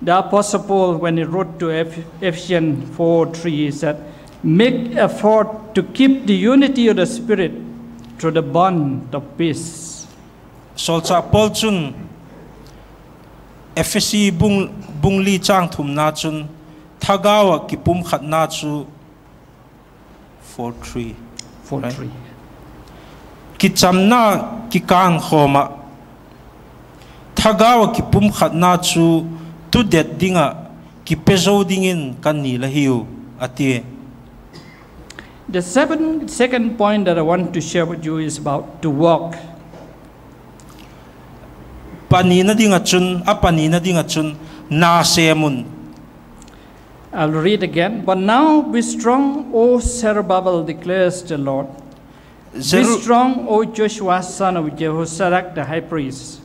The Apostle Paul, when he wrote to Eph-, Ephesians four three, he said, Make effort to keep the unity of the Spirit through the bond of peace. Sawlchâk Paul chun Ephesi bung, bung li châng thumna chun, thagau ah kipumkhatna chu, four three, kichamna kikângkhawm ah, thagau ah kipumkhatna chu tudet ding ah kipe zo dingin ka nil ahiu, a tia. The seven, second point that I want to share with you is about to walk. Panina ding ah chun, a panina ding ah chun, na sêm un. I'll read again. But now be strong, O Zerubbabel, declares the Lord. Be strong, O Joshua, son of Jehozadak, the high priest.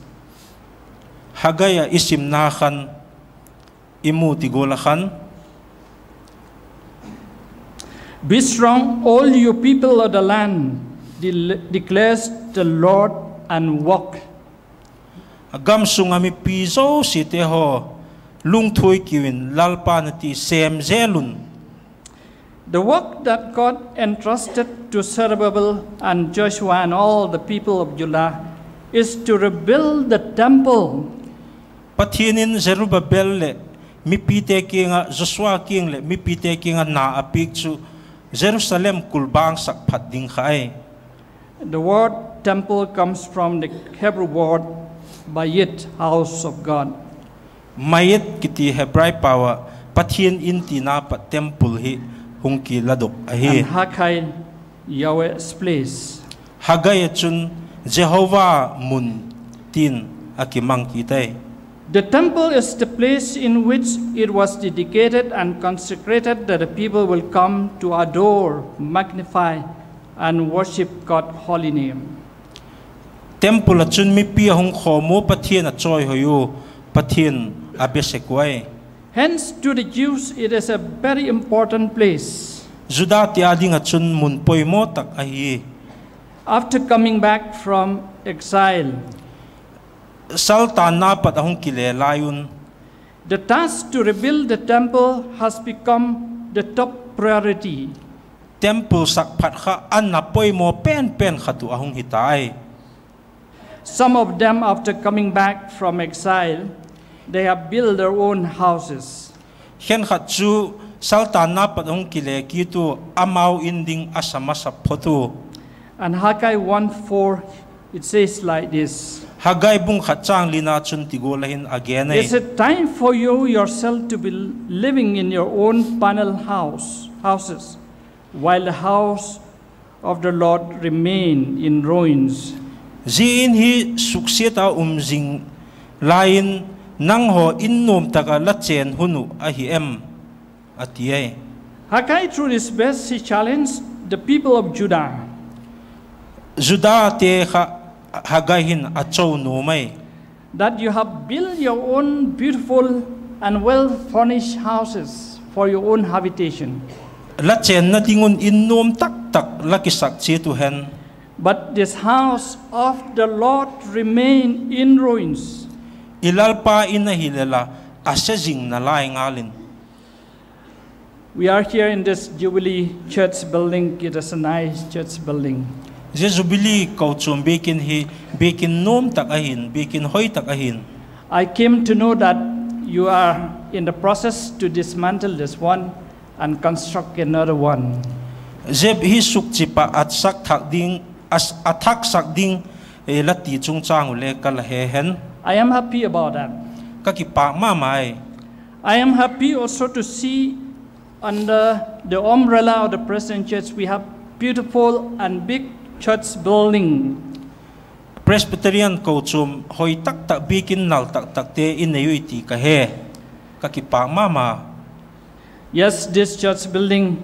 Haggai ah i simna khan i mu ti gual ah khan, Be strong, all you people of the land, de-, declares the Lord, and walk. Gam sung ah mipi zosiate haw, lungthuai kiu in, Lalpa'n a ti, sêm zel un. The work that God entrusted to Zerubbabel and Joshua and all the people of Judah is to rebuild the temple. Pathian in Zerubbabel leh mipite kiang ah, Joshua kiang leh mipite kiang ah na a piak chu Jerusalem kulbangsak phat ding kha ahi. The word temple comes from the Hebrew word bayit, house of God. Mayit kiti Hebrai pau ah Pathian in tina pat temple hi hung kiladok ahi. And Haggai, Yahweh's place. Haggai ah chun Jehova mun tin a kimang kit ai. The temple is the place in which it was dedicated and consecrated that the people will come to adore, magnify, and worship God's holy name. Temple ah chun mipi a hung khawm ua, Pathian a chawihoi ua, Pathian a be sek uai. Hence, to the Jews, it is a very important place. Judate â ding ah chun mun poimaw tak ahi. After coming back from exile, saltanna pat a hung kile lai un, the task to rebuild the temple has become the top priority. Temple sak phat kha a na poimaw pen pen khat uh a hung hi tai. Some of them, after coming back from exile, they have built their own houses. Khenkhat chu saltanna pat hung kile kit ua, amau in ding a sa masa phot ua. And Haggai one four, it says like this. Haggai bung khat châng lina chun ti gual ah hin a gen ai. Is it time for you yourself to be living in your own panel house, houses, while the house of the Lord remain in ruins? Zia in hi suksiat a um zing lai in, nanghaw in nuam tak ah la chên hun uh ahi em? a ti ai. Haggai, through this verse, he challenged the people of Judah. Judate kha Haggai hin a cho nuam ai. That you have built your own beautiful and well furnished houses for your own habitation. La chênna ding un in nuam tak tak la kisak chiat uh hen. But this house of the Lord remain in ruins. I Lalpa in ahile la, a se zing nalai ngal in. We are here in this Jubilee church building. It is a nice church building. Zia Jubilee kochuam biakin hi biakin nuam tak ahi'n, biakin hoi tak ahi'n. I came to know that you are in the process to dismantle this one and construct another one. Zia hi sukchip ah a sak thak ding, a thaksak ding la ti chungchâng uh le ka la he hen. I am happy about that. Ka kipâk ma ma i. I am happy also to see under the umbrella of the Presbyterian Church we have beautiful and big church building. Presbyterian kochuam hoi tak tak, biakin nal tak takte i nei ui ti ka he. Ka kipâk ma ma. Yes, this church building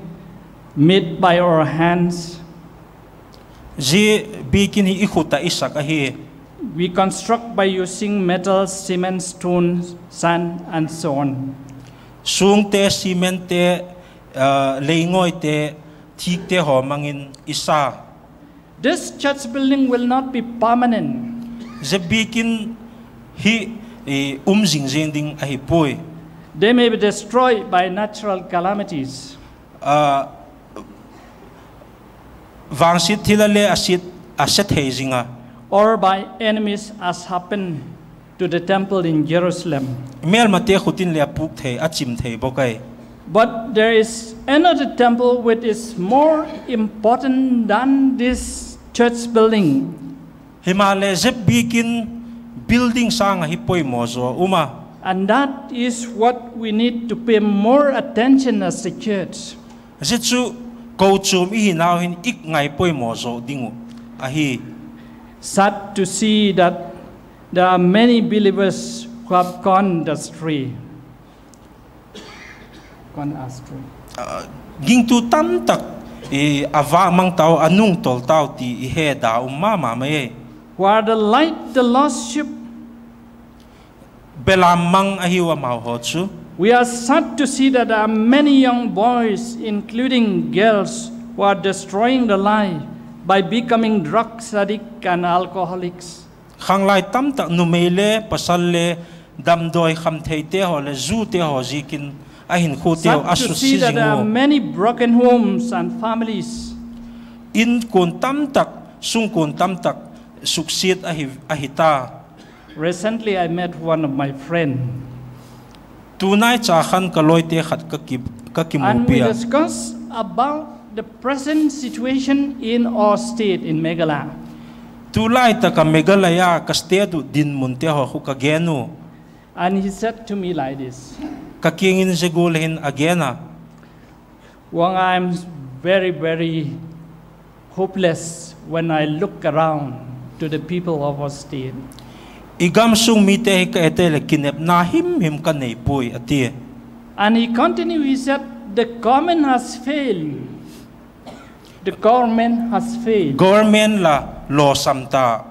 made by our hands. Zia biakin hi i khut ah i sak ahi. We construct by using metal, cement, stone, sand and so on. Sûngte, cementte, leingawite, thîkte haw mang in i sa. This church building will not be permanent. Zia biakin hi um zing ziang ding ahi puai. They may be destroyed by natural calamities. Vangsiat thil a le a se thei zing a. Or by enemies as happened to the temple in Jerusalem. Mêlmate khut in le a pûk thei, a chim thei bawk ai. But there is another temple which is more important than this church building. Himaleh zia biakin building sâng ah hi poimaw zaw um a. And that is what we need to pay more attention as a church. Zia chu kochuam i hinau hin i ngaipoimaw zaw ding uh ahi. Sad to see that there are many believers who have gone astray. Gingtu tamtak a vâk mang tau, a nungtawl tau ti i he da um ma ma mai e. Who are the light, the lost sheep. Belam mang ahiu amau haw chu. We are sad to see that there are many young boys, including girls, who are destroying the life by becoming drug addict and alcoholics. Khanglai tamtak numei le pasal le damdawi khamtheite haw leh zute haw ziakin a hinkhuateu a susia zing ua. Many broken homes and families. Inkuan tamtak, sungkuan tamtak suksiat ahi ta. Recently I met one of my friend. Tunai cha khan ka lawite khat ka kimupi a. And we discuss about the present situation in our state, in Meghalaya. Tulai tak ah Meghalaya ka state uh dinmunte haw khu ka gen u. And he said to me like this. Ka kiang in zia gual hin a gen a. Wang, I am very, very hopeless when I look around to the people of our state. I gam sung mite hi ka et leh kinepna himhim ka nei puai a tia. And he continued, he said, the government has failed. The government has failed. Government la lawsam ta.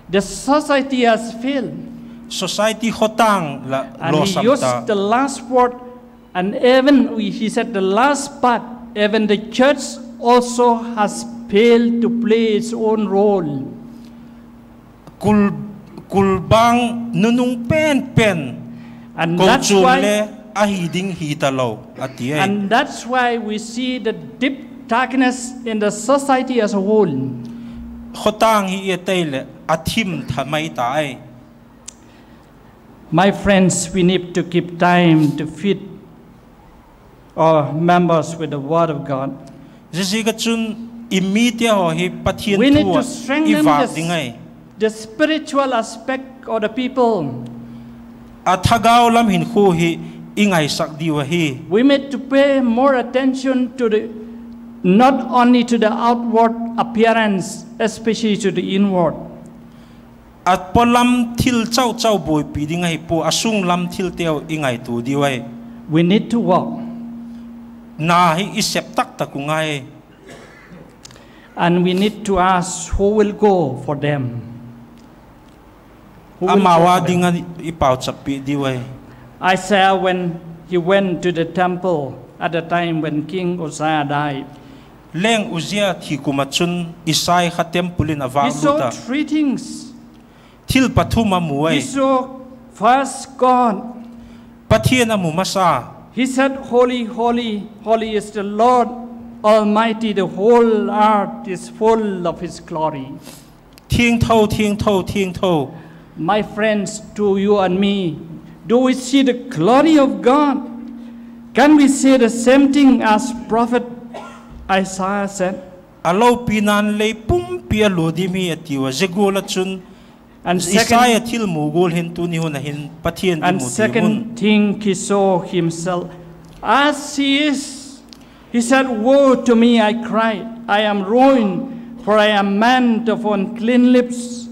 The society has failed. Society khotang la lawsam ta. And he used the last word, and even, he said, the last part, even the church also has failed to play its own role. Kul, kulbang nunung pen pen kochuam le ahi ding hi talo a ti ai. And that's why we see the deep darkness in the society as a whole. Khotang hi i et leh a thim tha mai ta ai. My friends, we need to keep time to feed our members with the word of God. Ziaziak ah chun i mite haw hi Pathian thu ah i vâk ding ai. The spiritual aspect of the people. A thagau lam hinkhua hi i ngaisak diu ahi. We need to pay more attention to the, not only to the outward appearance, especially to the inward. A paw lam thil chauchau buaipi ding ahi pua, a sung lam thilteu i ngaitua diu ahi. We need to work. Na hi i sep tak tak u ngai. And we need to ask who will go for them. Amau â ding ah i pauchappi diu ahi. Isaiah, when he went to the temple at the time when King Uzziah died, Leng Uzziah thi kum ah chun Isai kha temple in a vâk lut a. Thil pathum a mu ai. Pathian a mu masa. He said, "Holy, holy, holy is the Lord Almighty. The whole earth is full of his glory." Thiangtho, thiangtho, thiangtho. My friends, to you and me, do we see the glory of God? Can we say the same thing as prophet Isaiah said? A lopina'n lei pumpi a lua dim hi a tiu a, zia gual ah chun Isaiah thilmu gual hin tuni hun ah hin Pathian i mu dim un. And second thing, he saw himself as he is. He said, "Woe to me, I cried, I am ruined, for I am man of unclean lips."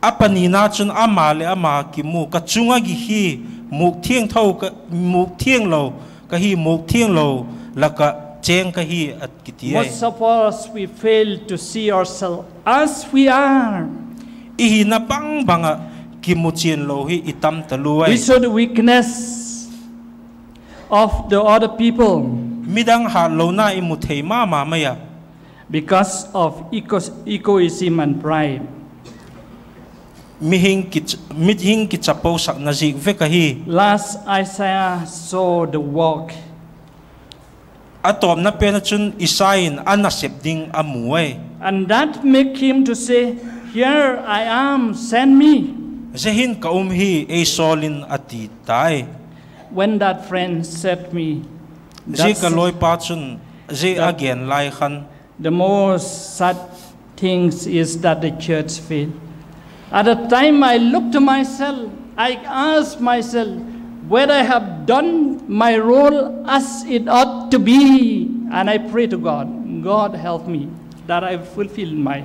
A panina chun ama leh ama kimu, ka chung ah gik hi, mûk thiangtho, mûk thianglo ka hi, mûk thianglo lak ah chêng ka hi, a kiti ai. Most of us, we fail to see ourselves as we are. I hina bang bang ah kimuchian lo hi i tam talua ai. We saw the weakness of the other people. Midang hatlona i mu thei ma ma mai a. Because of ego, egoism and pride. Mihing kichapousakna ziak vek ahi. Last, Isaiah saw the work. A tawpna pen ah chun Isaiah in a nasep ding a mu ai. And that make him to say, "Here I am, send me." Zia hin ka um hi, ei sawl in, a ti tai. When that friend said me, zia ka lawipa chun zia a gen lai khan, the most sad things is that the church fail. At the time I look to myself, I ask myself whether I have done my role as it ought to be, and I pray to God, God help me that I fulfill my, my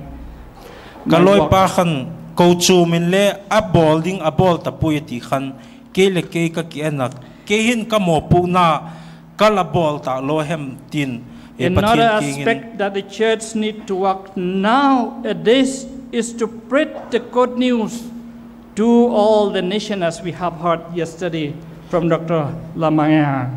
work. Ka lawipa khan kochuam in le a bawl ding a bawl ta puai a ti khan, kei leh kei ka ki en a, kei hin ka mawpuakna ka la bawl ta lo hem tin, Pathian kiang in. Another aspect that the church need to work nowadays is to preach the good news to all the nation, as we have heard yesterday from Doctor Lamang.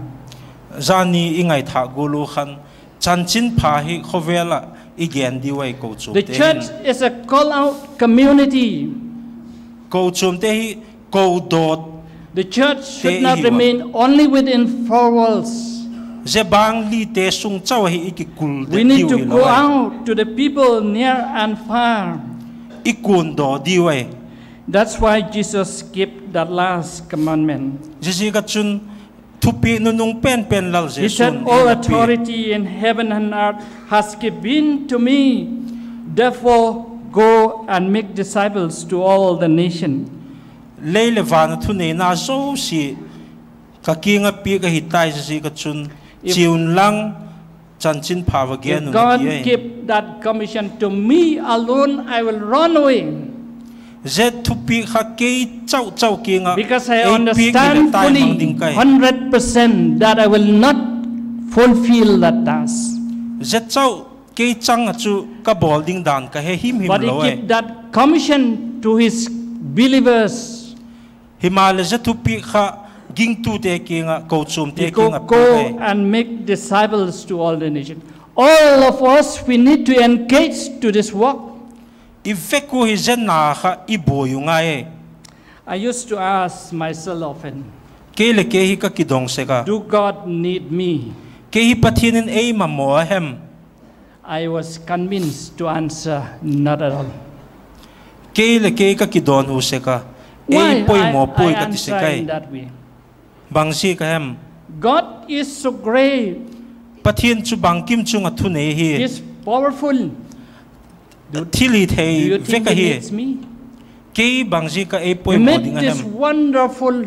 Zani i ngaithâk gual u khan, chanchinpha hi khawvel ah i gen diu ai, kochuamte hin. The church is a call out community. Kochuamte hi kodaw, the church should not remain only within four walls. Zia bâng lite sung chau ahi i kikul diu hilo ai. We need to go out to the people near and far. I kuandaw diu ai. That's why Jesus gave that last commandment. Ziaziak ah chun thupiak nunung penpen Lal Jesu'n ei la pia. He said, "All authority in heaven and earth has given to me. Therefore, go and make disciples to all the nation." Lei leh van ah thuneina zosia ka kiang ah piak ahi tai, ziaziak ah chun chia unlang chanchinpha va gen un, a ti ai. If God give that commission to me alone, I will run away. Zia thupiak kha kei chau chau kiang ah ei piak hileh tai mang ding ka hi. Because I understand fully, hundred percent, that I will not fulfill that task. Zia chau kei chang ah chu ka bawl ding dan ka he himhim lo ai. But he give that commission to his believers. Himaleh zia thupiak kha gingtute kiang ah, kochuamte kiang ah, go and make disciples to all the nation. All of us, we need to engage to this work. I vek ua hi zia na kha i buai u ngai e. I used to ask myself often, kei leh kei hi ka kidong sek a, Do God need me? Kei hi Pathian in ei mamaw a hem? I was convinced to answer, Not at all. Kei leh kei ka kidawnhu sek a, ei poimaw puai ka ti sek ai. Bang ziak a hem? God is so great. Pathian chu bangkim chung ah thunei ahi. Thilhithei vek ahi. Kei bang ziak ah ei poimaw ding a hem? He made this wonderful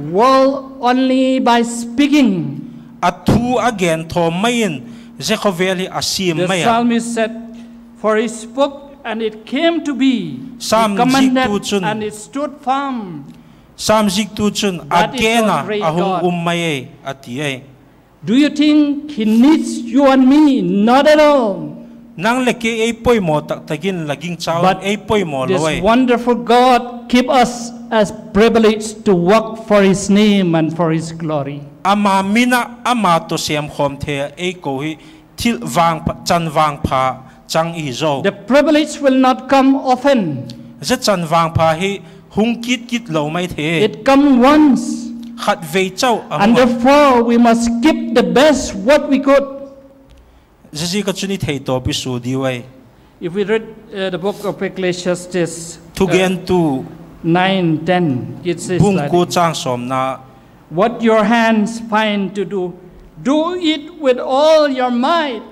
world only by speaking. A thu a gen thawm mai in zia khawvel hi a siam mai a. The psalmist said, For he spoke, and it came to be. He commanded, and it stood firm. Sam ziktu chun a gen a, a hung um mai e, a ti ai. Do you think he needs you and me? Not at all. Nang leh kei ei poimaw tak tak in la gingcha un, ei poimaw lo ai. But this wonderful God keep us as privileged to work for his name and for his glory. Ama min ah, ama tawh sêmkhawm thei a ei ko hi thil vangpha, chanvangpha chang ihi zaw. The privilege will not come often. Zia chanvangpha hi hung kit kit lo mai thei. It come once. khatvei chau a hung a. And therefore we must keep the best what we got. Ziaziak a chun i theitawp i sua diu ahi. If we read, uh, the book of Ecclesiastes, uh, Thugentu nine ten, it says bung like, kua châng sawmna, What your hands find to do, do it with all your might.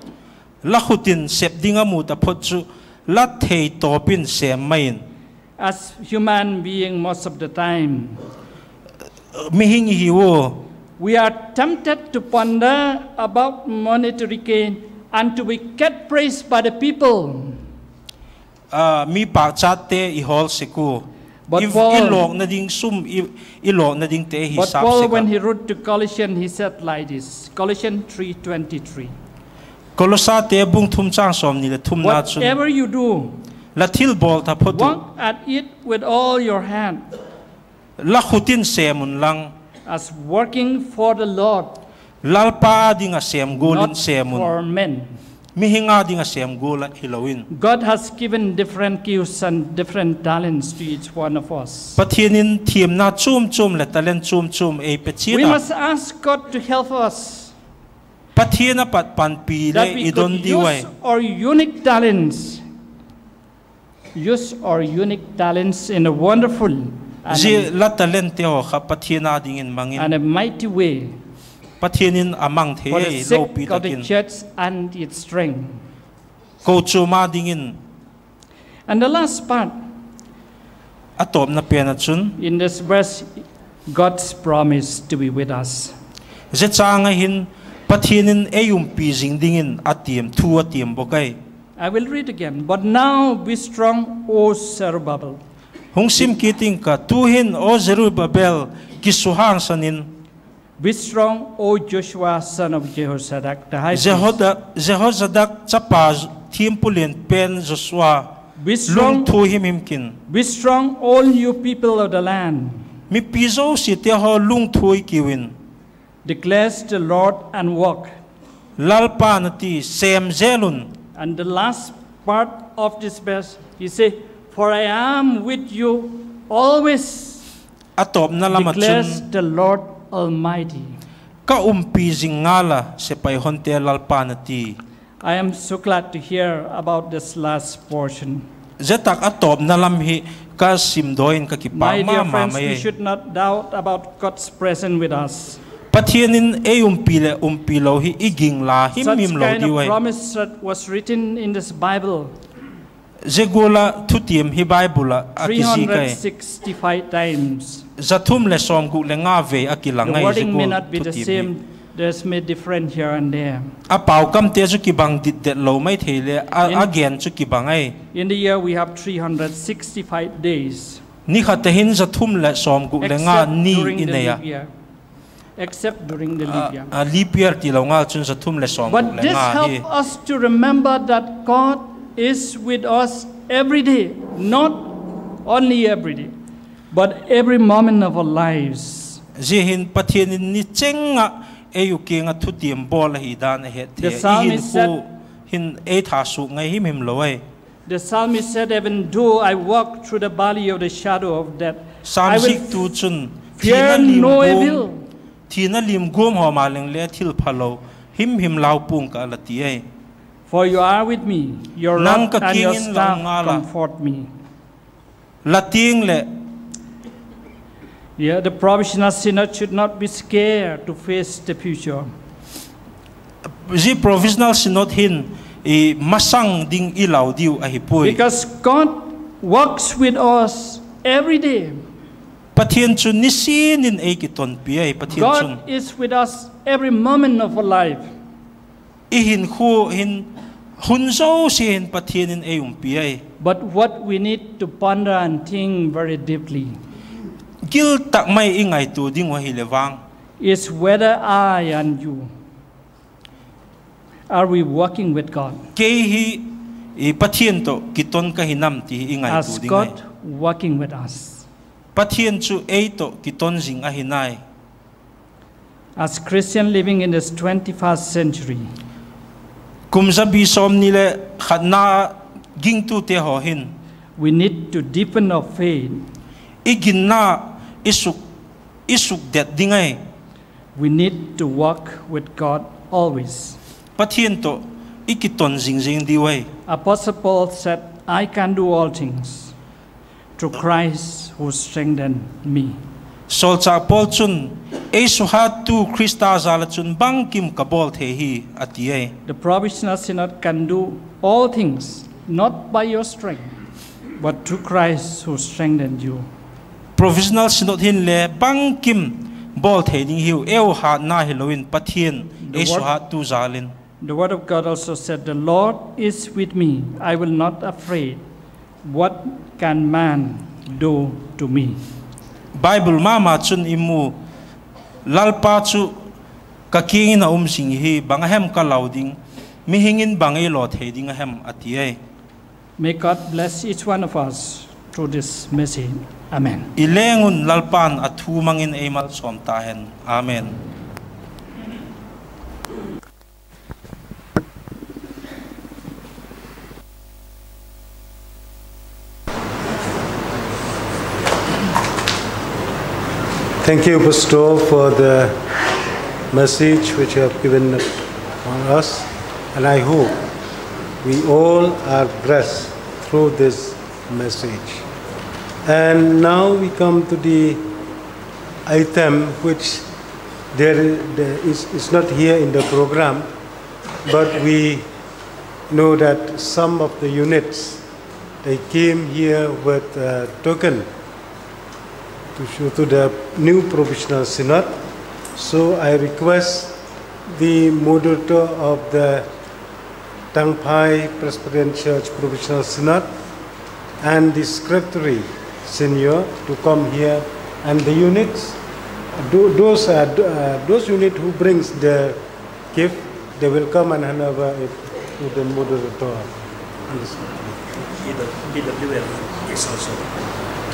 La khut in sep ding a mu taphot chu la theitawp in sêm mai in. As human being, most of the time, mihing i hiu. We are tempted to ponder about monetary gain and to be get praised by the people. A, mi pâkchâtte i hawl sek ua. But i, Paul, i lawkna ding sum, i, i lawkna dingte i hisap sek a. But Paul, when he wrote to Colossians, he said like this, Colossians three twenty-three. Kolossate bung thum châng sawmni leh thumna chun, Whatever you do, la thilbawl taphot u, work at it with all your hand, la khut in sêm un lang, as working for the Lord, Lalpa â ding ah sêm gual in sêm un, not for men. Mihing â ding ah sêm gual ah hilo in. God has given different gifts and different talents to each one of us. Pathian in thiamna chuam chuam leh talent chuam chuam ei pe chiat a. We must ask God to help us, Pathian a pat panpi le i don diu ahi. That we could use our unique talents, use our unique talents in a wonderful and, zia la talentte haw kha Pathian â dingin mang in, and a mighty way, Pathian in a mang thei ei lopi tak in, for the sake of the church and its strength. Kochuam â dingin. And the last part, a tawpna pen ah chun, in this verse, God's promise to be with us. Zia châng ah hin Pathian in ei umpi zing dingin a tiam, thu a tiam bawk ahi. I will read again. But now be strong, O Zerubbabel. Hung sim kit ing ka, tu'hin aw Zerubbabel, kisuhangsan in. Be strong, O Joshua, son of Jehozadak, the high priest. Jehoda-, Jehozadak chapa thiampu lian pen Joshua, lungthuai him him kin. Be strong, all you people of the land. Mipi zosiate haw lungthuai kiu in. Declares the Lord and walk. Lalpa'n a ti, sêm zel un. And the last part of this verse, he say, For I am with you always, a tawpna lam ah chun, declares the Lord Almighty. Ka umpi zing ngal a, sepai honte Lalpa'n a ti. I am so glad to hear about this last portion. Zia tak a tawpna lam hi ka simdaw in ka kipâk ma ma mai. My dear friends, we should not doubt about God's presence with us. Pathian in ei umpi leh umpi lo hi i gingla him him lo diu ahi. Such kind of promise that was written in this Bible. Zia gual a thutiam hi Bible ah a kizik ahi. Three hundred sixty-five times. Za thum leh sawmguk leh nga vei a kilang ahi zia gual thutiam hi. The wording may not be the same. There's may different here and there. A pau kamte chu kibang ditdet lo mai thei le, a, a gen chu kibang ahi. In the year we have three hundred sixty-five days. Ni khat a hin za thum leh sawmguk leh nga ni i nei a. Except during the leap year. A, leap year tilo ngal chun za thum leh sawmguk leh nga hi. But this help us to remember that God is with us every day, not only every day, but every moment of our lives. Zia hin Pathian in ni cheng ah ei u kiang ah thutiam bawl ahi dan a het thei. I hinkhua hin ei thasuk ngai him him lo ahi. The psalmist said, Even though I walk through the valley of the shadow of death, I will fear no evil. Psalmist tu chun, thina lim guam haw ma leng le thil phalo him him lau pua'ng ka, a la ti ahi. For you are with me, your rod and your staff comfort me. La tiang leh Yeah, the provisional synod should not be scared to face the future. Zia provisional synod hin, i masang ding i lau diu ahi puai. Because God walks with us every day. Pathian chu nisin in ei kitonpi ahi, Pathian chun. God is with us every moment of our life. I hinkhua hin, hun zosia hin Pathian in ei umpi ahi. But what we need to ponder and think very deeply, gil tak mai i ngaitua ding uh ahile vang, is whether I and you, are we walking with God? Kei hi, i Pathian tawh kiton ka hi nam ti hi i ngaitua ding ahi. As God walking with us. Pathian chu ei tawh kiton zing ahi nai. As Christian living in this twenty-first century, kum zabi sawmni leh khatna gingtute haw hin, we need to deepen our faith. I ginna, i suk i sukdet ding ahi. We need to walk with God always. Pathian tawh i kiton zing zing diu ahi. Apostle Paul said, I can do all things through Christ who strengthened me. Sawlchâk Paul chun, ei suhattu Khrista jal ah chun bangkim ka bawl thei hi, a ti ahi. The Provisional Synod can do all things, not by your strength, but through Christ who strengthened you. Provisional Synod hin le bangkim bawl thei ding hiu, eu hatna hilo in Pathian ei suhattu jal in. The word of God also said, The Lord is with me, I will not afraid. What can man do to me? Bible ma ma chun i mu, Lalpa chu ka kiang in a um zing hi, bang a hem ka lau ding, mihing in bang ei law thei ding a hem, a ti ahi. May God bless each one of us through this message. Amen. I leng un Lalpa'n a thu mang in ei malsawm ta hen. Amen. Thank you, Pastor, for the message which you have given upon us, and I hope we all are blessed through this message. And now we come to the item which there, there is, is not here in the program, but we know that some of the units, they came here with a token to show to the new provisional synod. So I request the moderator of the Tangphai Presbyterian Church Provisional Synod and the secretary senior to come here, and the units, tho-, those, uh, th-, uh, those unit who brings the gift, they will come and hand over it to the moderator. P W F is also.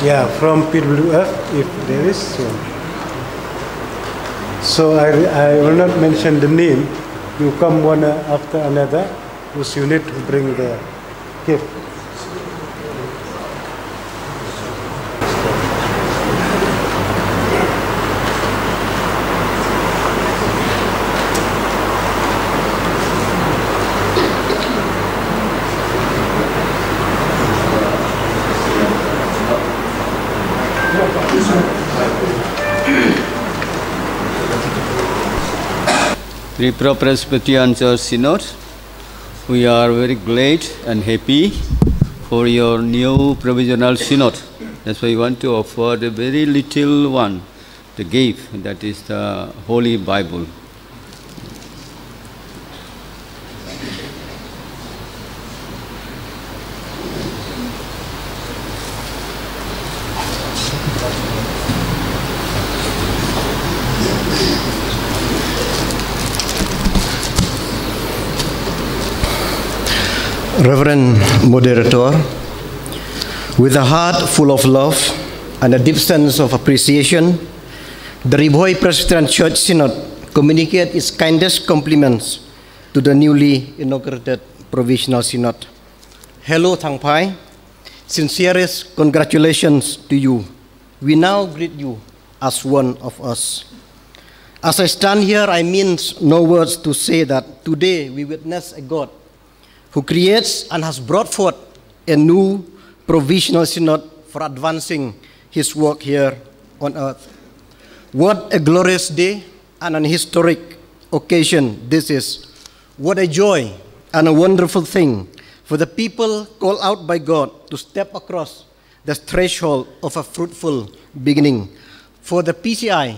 Yeah, from P W F, if there is so. So I, I will not mention the name. You come one after another, whose unit to bring the gift. Tripura Presbyterian Church Synod, we are very glad and happy for your new provisional synod. That's why we want to offer the very little one, the gift, that is the Holy Bible. Reverend Moderator, with a heart full of love and a deep sense of appreciation, the Ri Bhoi Presbyterian Church Synod communicate its kindest compliments to the newly inaugurated Provisional Synod. Hello, Thangphai. Sincerest congratulations to you. We now greet you as one of us. As I stand here, I mean no words to say that today we witness a God who creates and has brought forth a new provisional synod for advancing his work here on earth. What a glorious day and an historic occasion this is. What a joy and a wonderful thing for the people called out by God to step across the threshold of a fruitful beginning. For the P C I,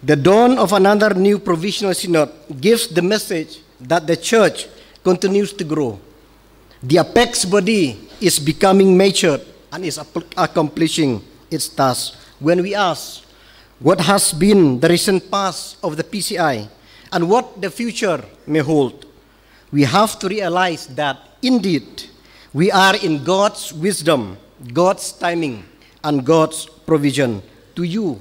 the dawn of another new provisional synod gives the message that the church continues to grow. The apex body is becoming matured and is accomplishing its task. When we ask what has been the recent past of the P C I and what the future may hold, we have to realize that indeed we are in God's wisdom, God's timing, and God's provision. To you,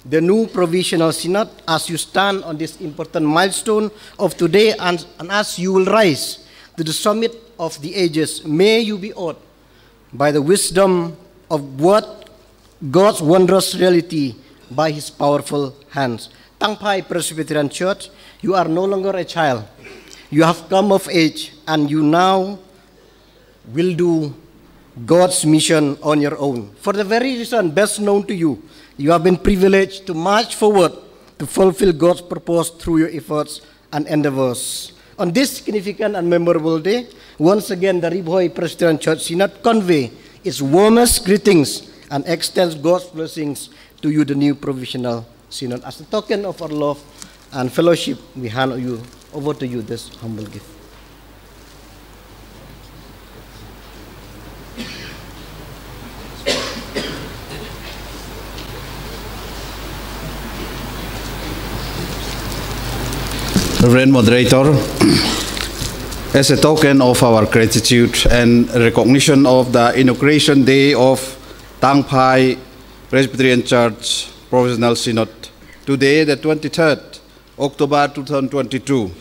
the new provisional synod, as you stand on this important milestone of today, and, and as you will rise to the summit of the ages, may you be awed by the wisdom of what God's wondrous reality by his powerful hands. Tangphai Presbyterian Church, you are no longer a child. You have come of age and you now will do God's mission on your own. For the very reason best known to you, you have been privileged to march forward to fulfill God's purpose through your efforts and endeavors. On this significant and memorable day, once again, the Ri-Bhoi Presbyterian Church Synod convey its warmest greetings and extends God's blessings to you, the new provisional synod. As a token of our love and fellowship, we hand you, over to you, this humble gift. Reverend Moderator, as a token of our gratitude and recognition of the inauguration day of Tangphai Presbyterian Church Provisional Synod, today, the twenty-third October two thousand twenty-two,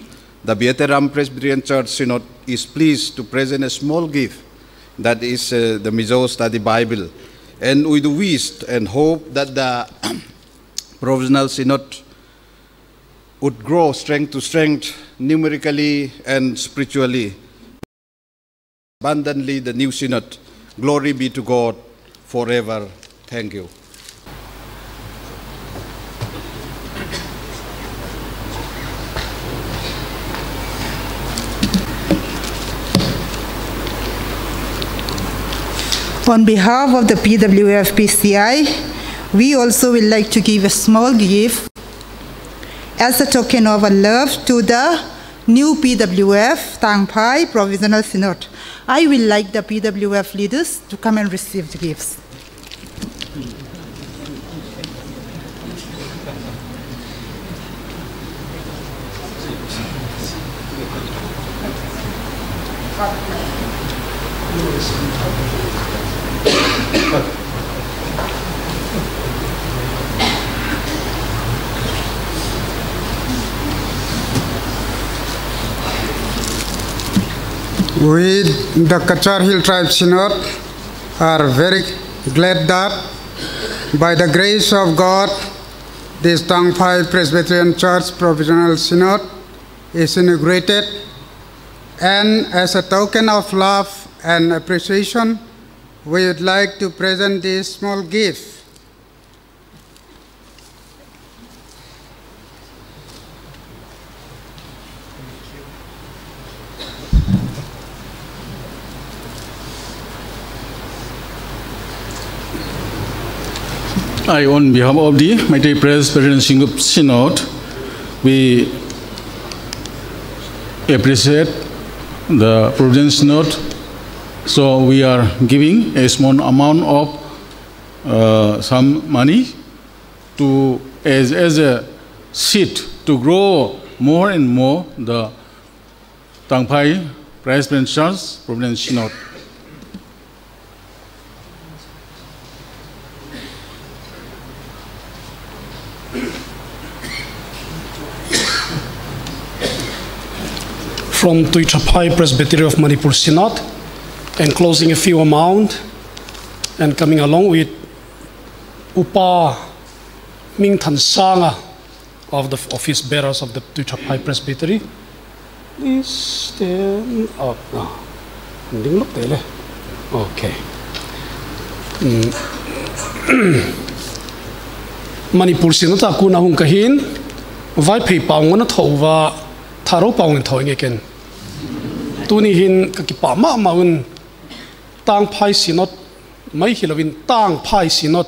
the Biateram Presbyterian Church Synod is pleased to present a small gift, that is, uh, the Mizo Study Bible. And we do wish and hope that the Provisional Synod would grow strength to strength, numerically and spiritually. Abundantly the new synod. Glory be to God forever. Thank you. On behalf of the P W F P C I, we also would like to give a small gift as a token of our love to the new P W F Tangphai Provisional Synod. I will like the P W F leaders to come and receive the gifts. We, the Cachar Hill Tribe Synod, are very glad that, by the grace of God, this Tangphai Presbyterian Church Provisional Synod is inaugurated, and as a token of love and appreciation, we would like to present this small gift. I, on behalf of the Meitei Presbyterian Synod, we appreciate the Providence Synod. So we are giving a small amount of, uh, some money to, as, as a seed to grow more and more the Tangphai Presbyterian Church Providence Synod. From Tuithaphai Presbytery of Manipur Synod, enclosing a few amount and coming along with Upa Mingthansanga of the office bearers of the Tuithaphai Presbytery. Please stand up. Ah, ding lok te le. Okay. Manipur Synod a kun a hung ka hin, Vaiphei pau ngan a tho ua, Tharo pau ngan tho nge ken. Tuni hin ka kipak ma ma un, Tangphai Synod mai hilo in Tangphai Synod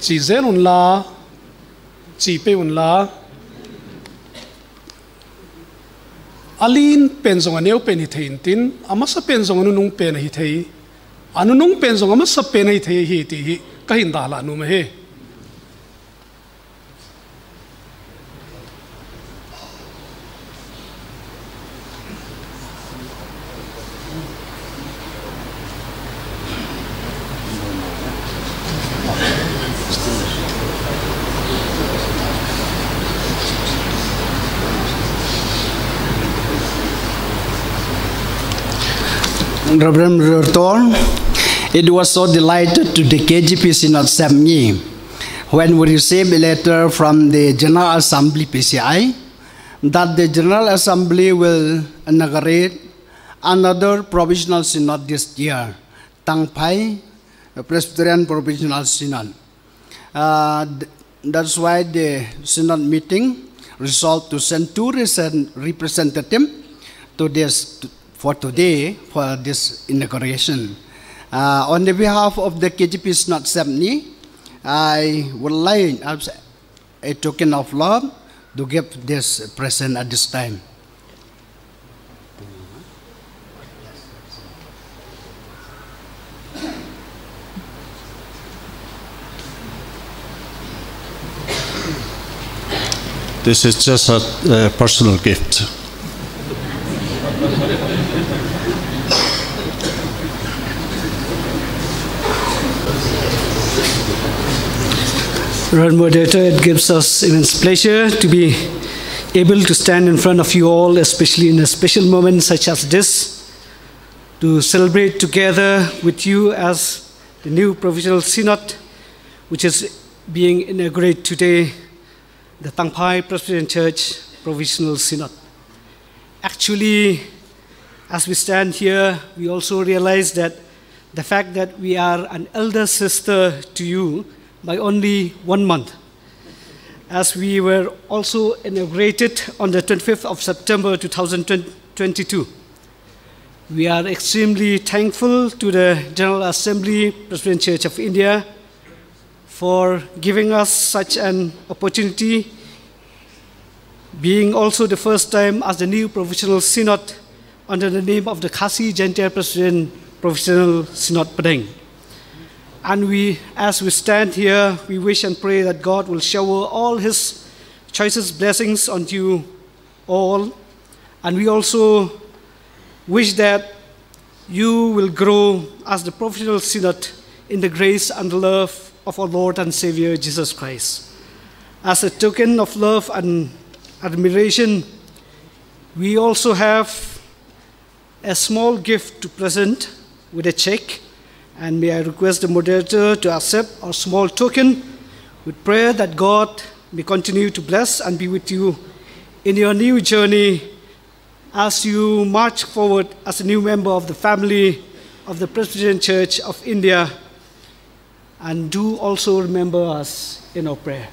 chi zel unla, chi pe unla, a lian pen zong a neu pen hi thei intin, a masa pen zong a nunung pen ahi thei, a nunung pen zong a masa pen ahi thei ahi ti hi ka hin dahlah nuam ahi. Reverend Rortor, it was so delighted to the K G P Synod Sepngi when we receive a letter from the General Assembly, P C I, that the General Assembly will inaugurate another provisional synod this year, Tangphai Presbyterian Provisional Synod. Uh, th-, that's why the synod meeting resolved to send two recent representative to this, for today, for this inauguration. Uh, on the behalf of the K J P Synod Sepngi, I would like, as a token of love, to give this present at this time. This is just a, a personal gift. Reverend Moderator, it gives us immense pleasure to be able to stand in front of you all, especially in a special moment such as this, to celebrate together with you as the new provisional synod, which is being inaugurated today, the Tangphai Presbyterian Church Provisional Synod. Actually, as we stand here, we also realize that the fact that we are an elder sister to you by only one month, as we were also inaugurated on the twenty-fifth of September two thousand twenty-two. We are extremely thankful to the General Assembly, Presbyterian Church of India, for giving us such an opportunity, being also the first time as the new provisional synod under the name of the Khasi Jaintia Presbyterian Provisional Synod Pdeng. And we, as we stand here, we wish and pray that God will shower all his choicest blessings on you all. And we also wish that you will grow as the provisional synod in the grace and the love of our Lord and Savior Jesus Christ. As a token of love and admiration, we also have a small gift to present with a check, and may I request the moderator to accept our small token with prayer that God may continue to bless and be with you in your new journey as you march forward as a new member of the family of the Presbyterian Church of India. And do also remember us in our prayer.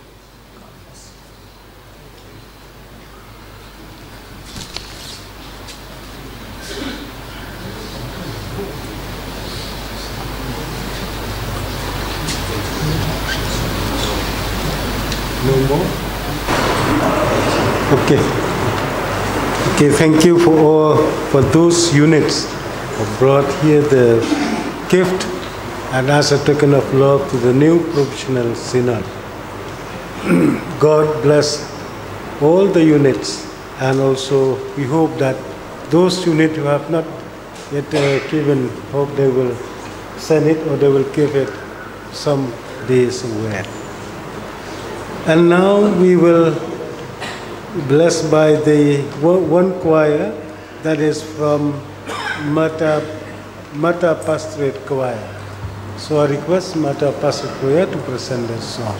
No more? Okay. Okay, thank you for all, for those units who brought here the gift and as a token of love to the new provisional synod. God bless all the units, and also we hope that those units who have not yet, uh, given, hope they will send it or they will give it some days away. And now we will blessed by the wo-, one choir that is from Mata, Mata Pastorate Choir. So I request Mata Pastorate Choir to present their song.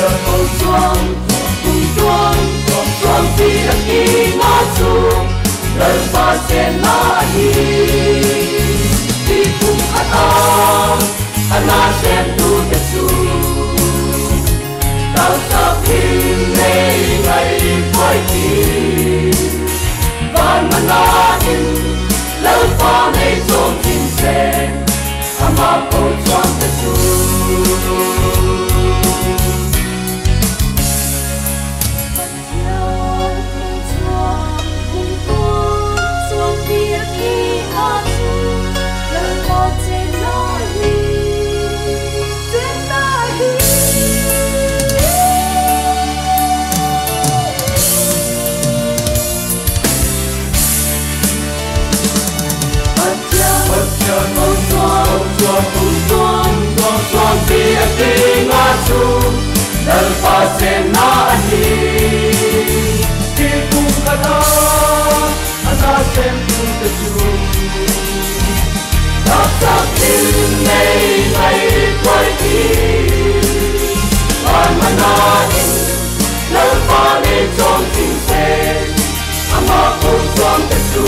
Pathian kochuam, kochuam, kochuam pi a kinga chu Lalpa chenna ahi. Ti pum khat a, a na sêmtute chu, tausak in nei ngai puai ti. Van mana in Lalpa nei chuam tin se, ama kochuamte chu. Pathian, Pathian kochuam, kochuam, kochuam pi a kinga chu Lalpa chenna ahi. Ti pum khat a, a na sêmtute chu, tausak in nei ngai puai ti. Van mana in Lalpa nei chuam tin se, ama kochuamte chu.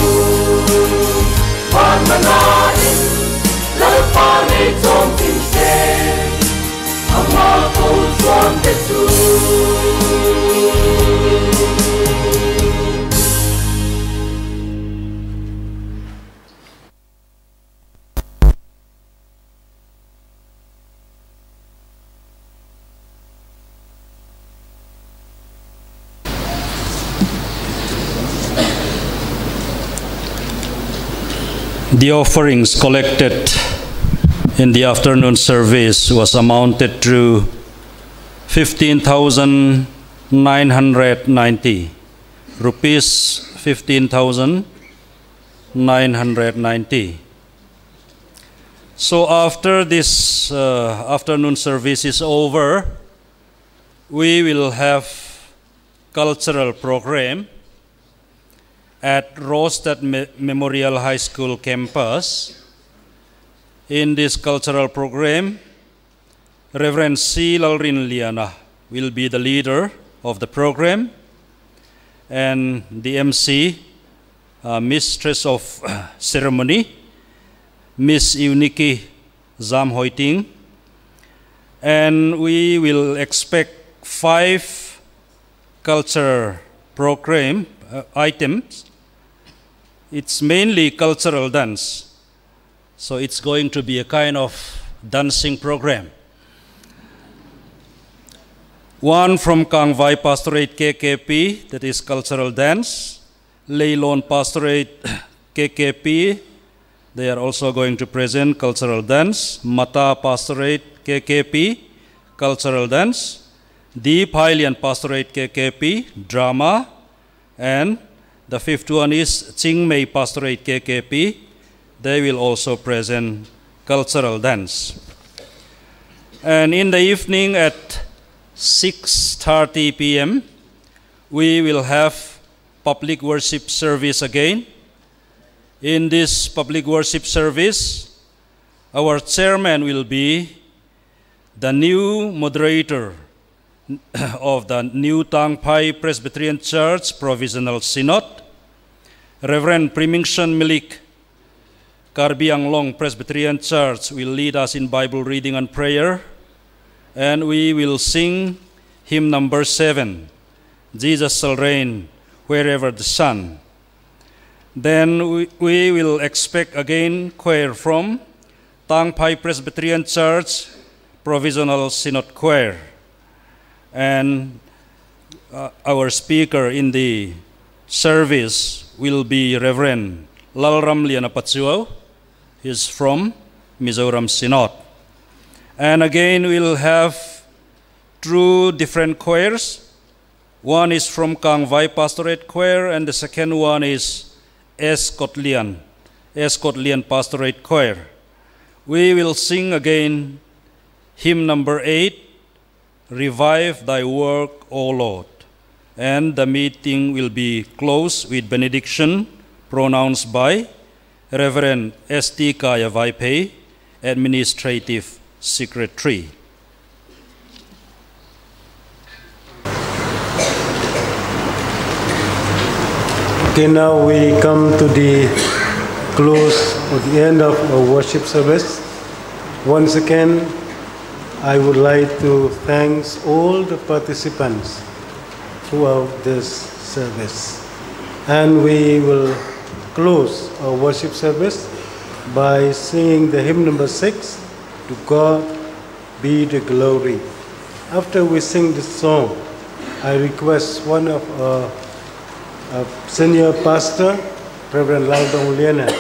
Van mana in Lalpa nei chuam tin se, ama kochuamte chu. The offerings collected in the afternoon service was amounted to fifteen thousand nine hundred ninety rupees, fifteen thousand nine hundred ninety. So after this, uh, afternoon service is over, we will have cultural program at Rostad Me-, Memorial High School campus. In this cultural program, Reverend C. Lalrinliana will be the leader of the program, and the M C, uh, Mistress of Ceremony, Miss Eunike Zamhoiting, and we will expect five culture program, uh, items. It's mainly cultural dance. So it's going to be a kind of dancing program. One from Kangvai Pastorate K K P, that is cultural dance. Leilon Pastorate K K P, They are also going to present cultural dance, Mata Pastorate K K P, cultural dance, D Phailian Pastorate K K P, drama, and the fifth one is Chingmei Pastorate K K P. They will also present cultural dance. And in the evening at six thirty p.m., we will have public worship service again. In this public worship service, our chairman will be the new moderator of the New Tangphai Presbyterian Church Provisional Synod, Reverend Primingson Milik, Karbi Anglong Presbyterian Church, will lead us in Bible reading and prayer, and we will sing hymn number seven, Jesus Shall Reign Wherever the Sun. Then we, we will expect again choir from Tangphai Presbyterian Church Provisional Synod Choir. And, uh, our speaker in the service will be Reverend Lalramliana Pachuau. He's from Mizoram Synod. And again, we'll have two different choirs. One is from Kangvai Pastorate Choir, and the second one is S. Kotlian, S. Kotlian Pastorate Choir. We will sing again hymn number eight, Revive Thy Work, O Lord. And the meeting will be closed with benediction pronounced by Reverend S T Kaya Vaiphei, Administrative Secretary. Okay, now we come to the close or the end of our worship service. Once again, I would like to thank all the participants throughout this service. And we will close our worship service by singing the hymn number six, To God Be the Glory. After we sing this song, I request one of our, our senior pastor, Reverend Laldong Liana,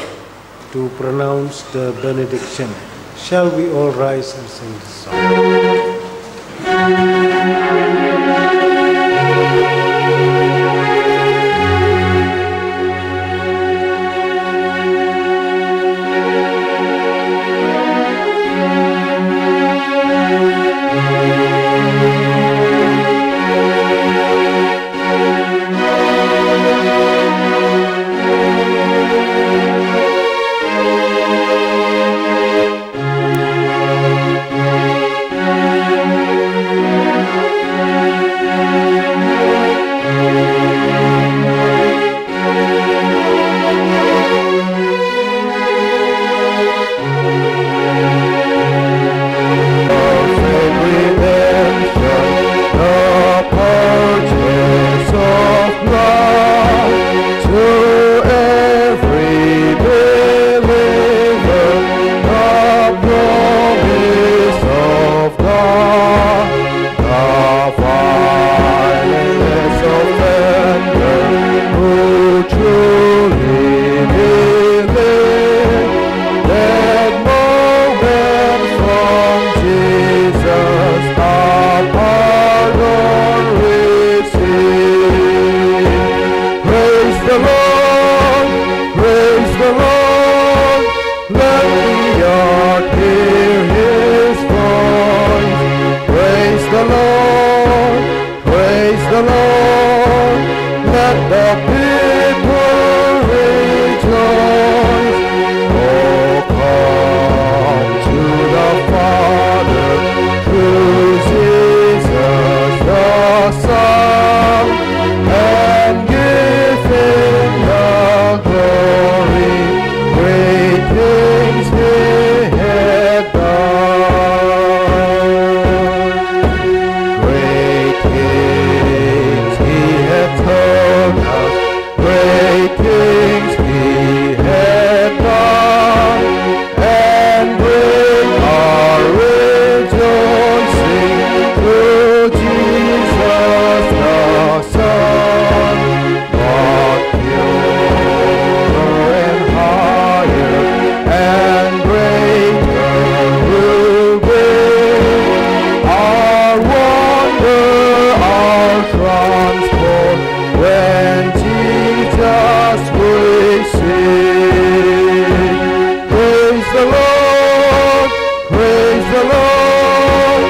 to pronounce the benediction. Shall we all rise and sing this song? Praise the Lord,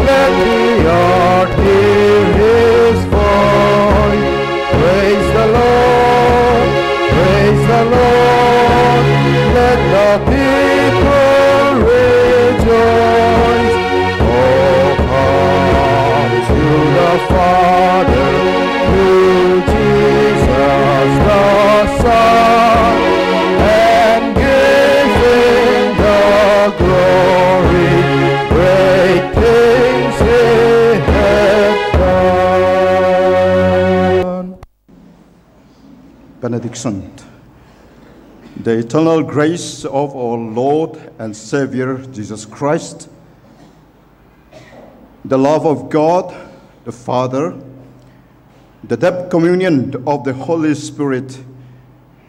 let the earth hear his voice. Praise the Lord, praise the Lord, let the people rejoice. Oh, come to the Father, to Jesus the Son, and give him the glory, great things he hath done. Benediction. The eternal grace of our Lord and Savior Jesus Christ, the love of God the Father, the deep communion of the Holy Spirit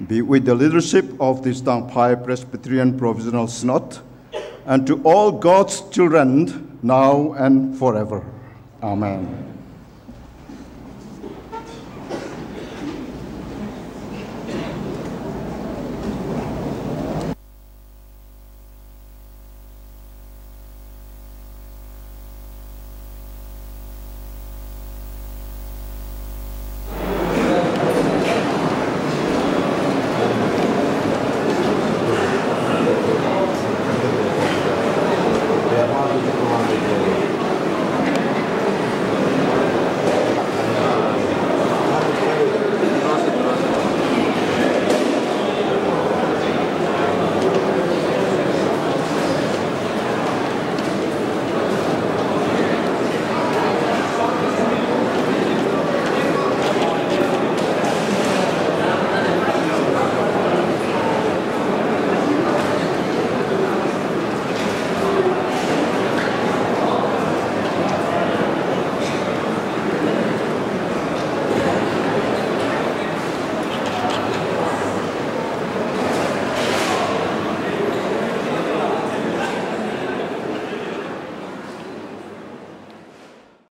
be with the leadership of this Tangphai Presbyterian Provisional Synod and to all God's children now and forever. Amen.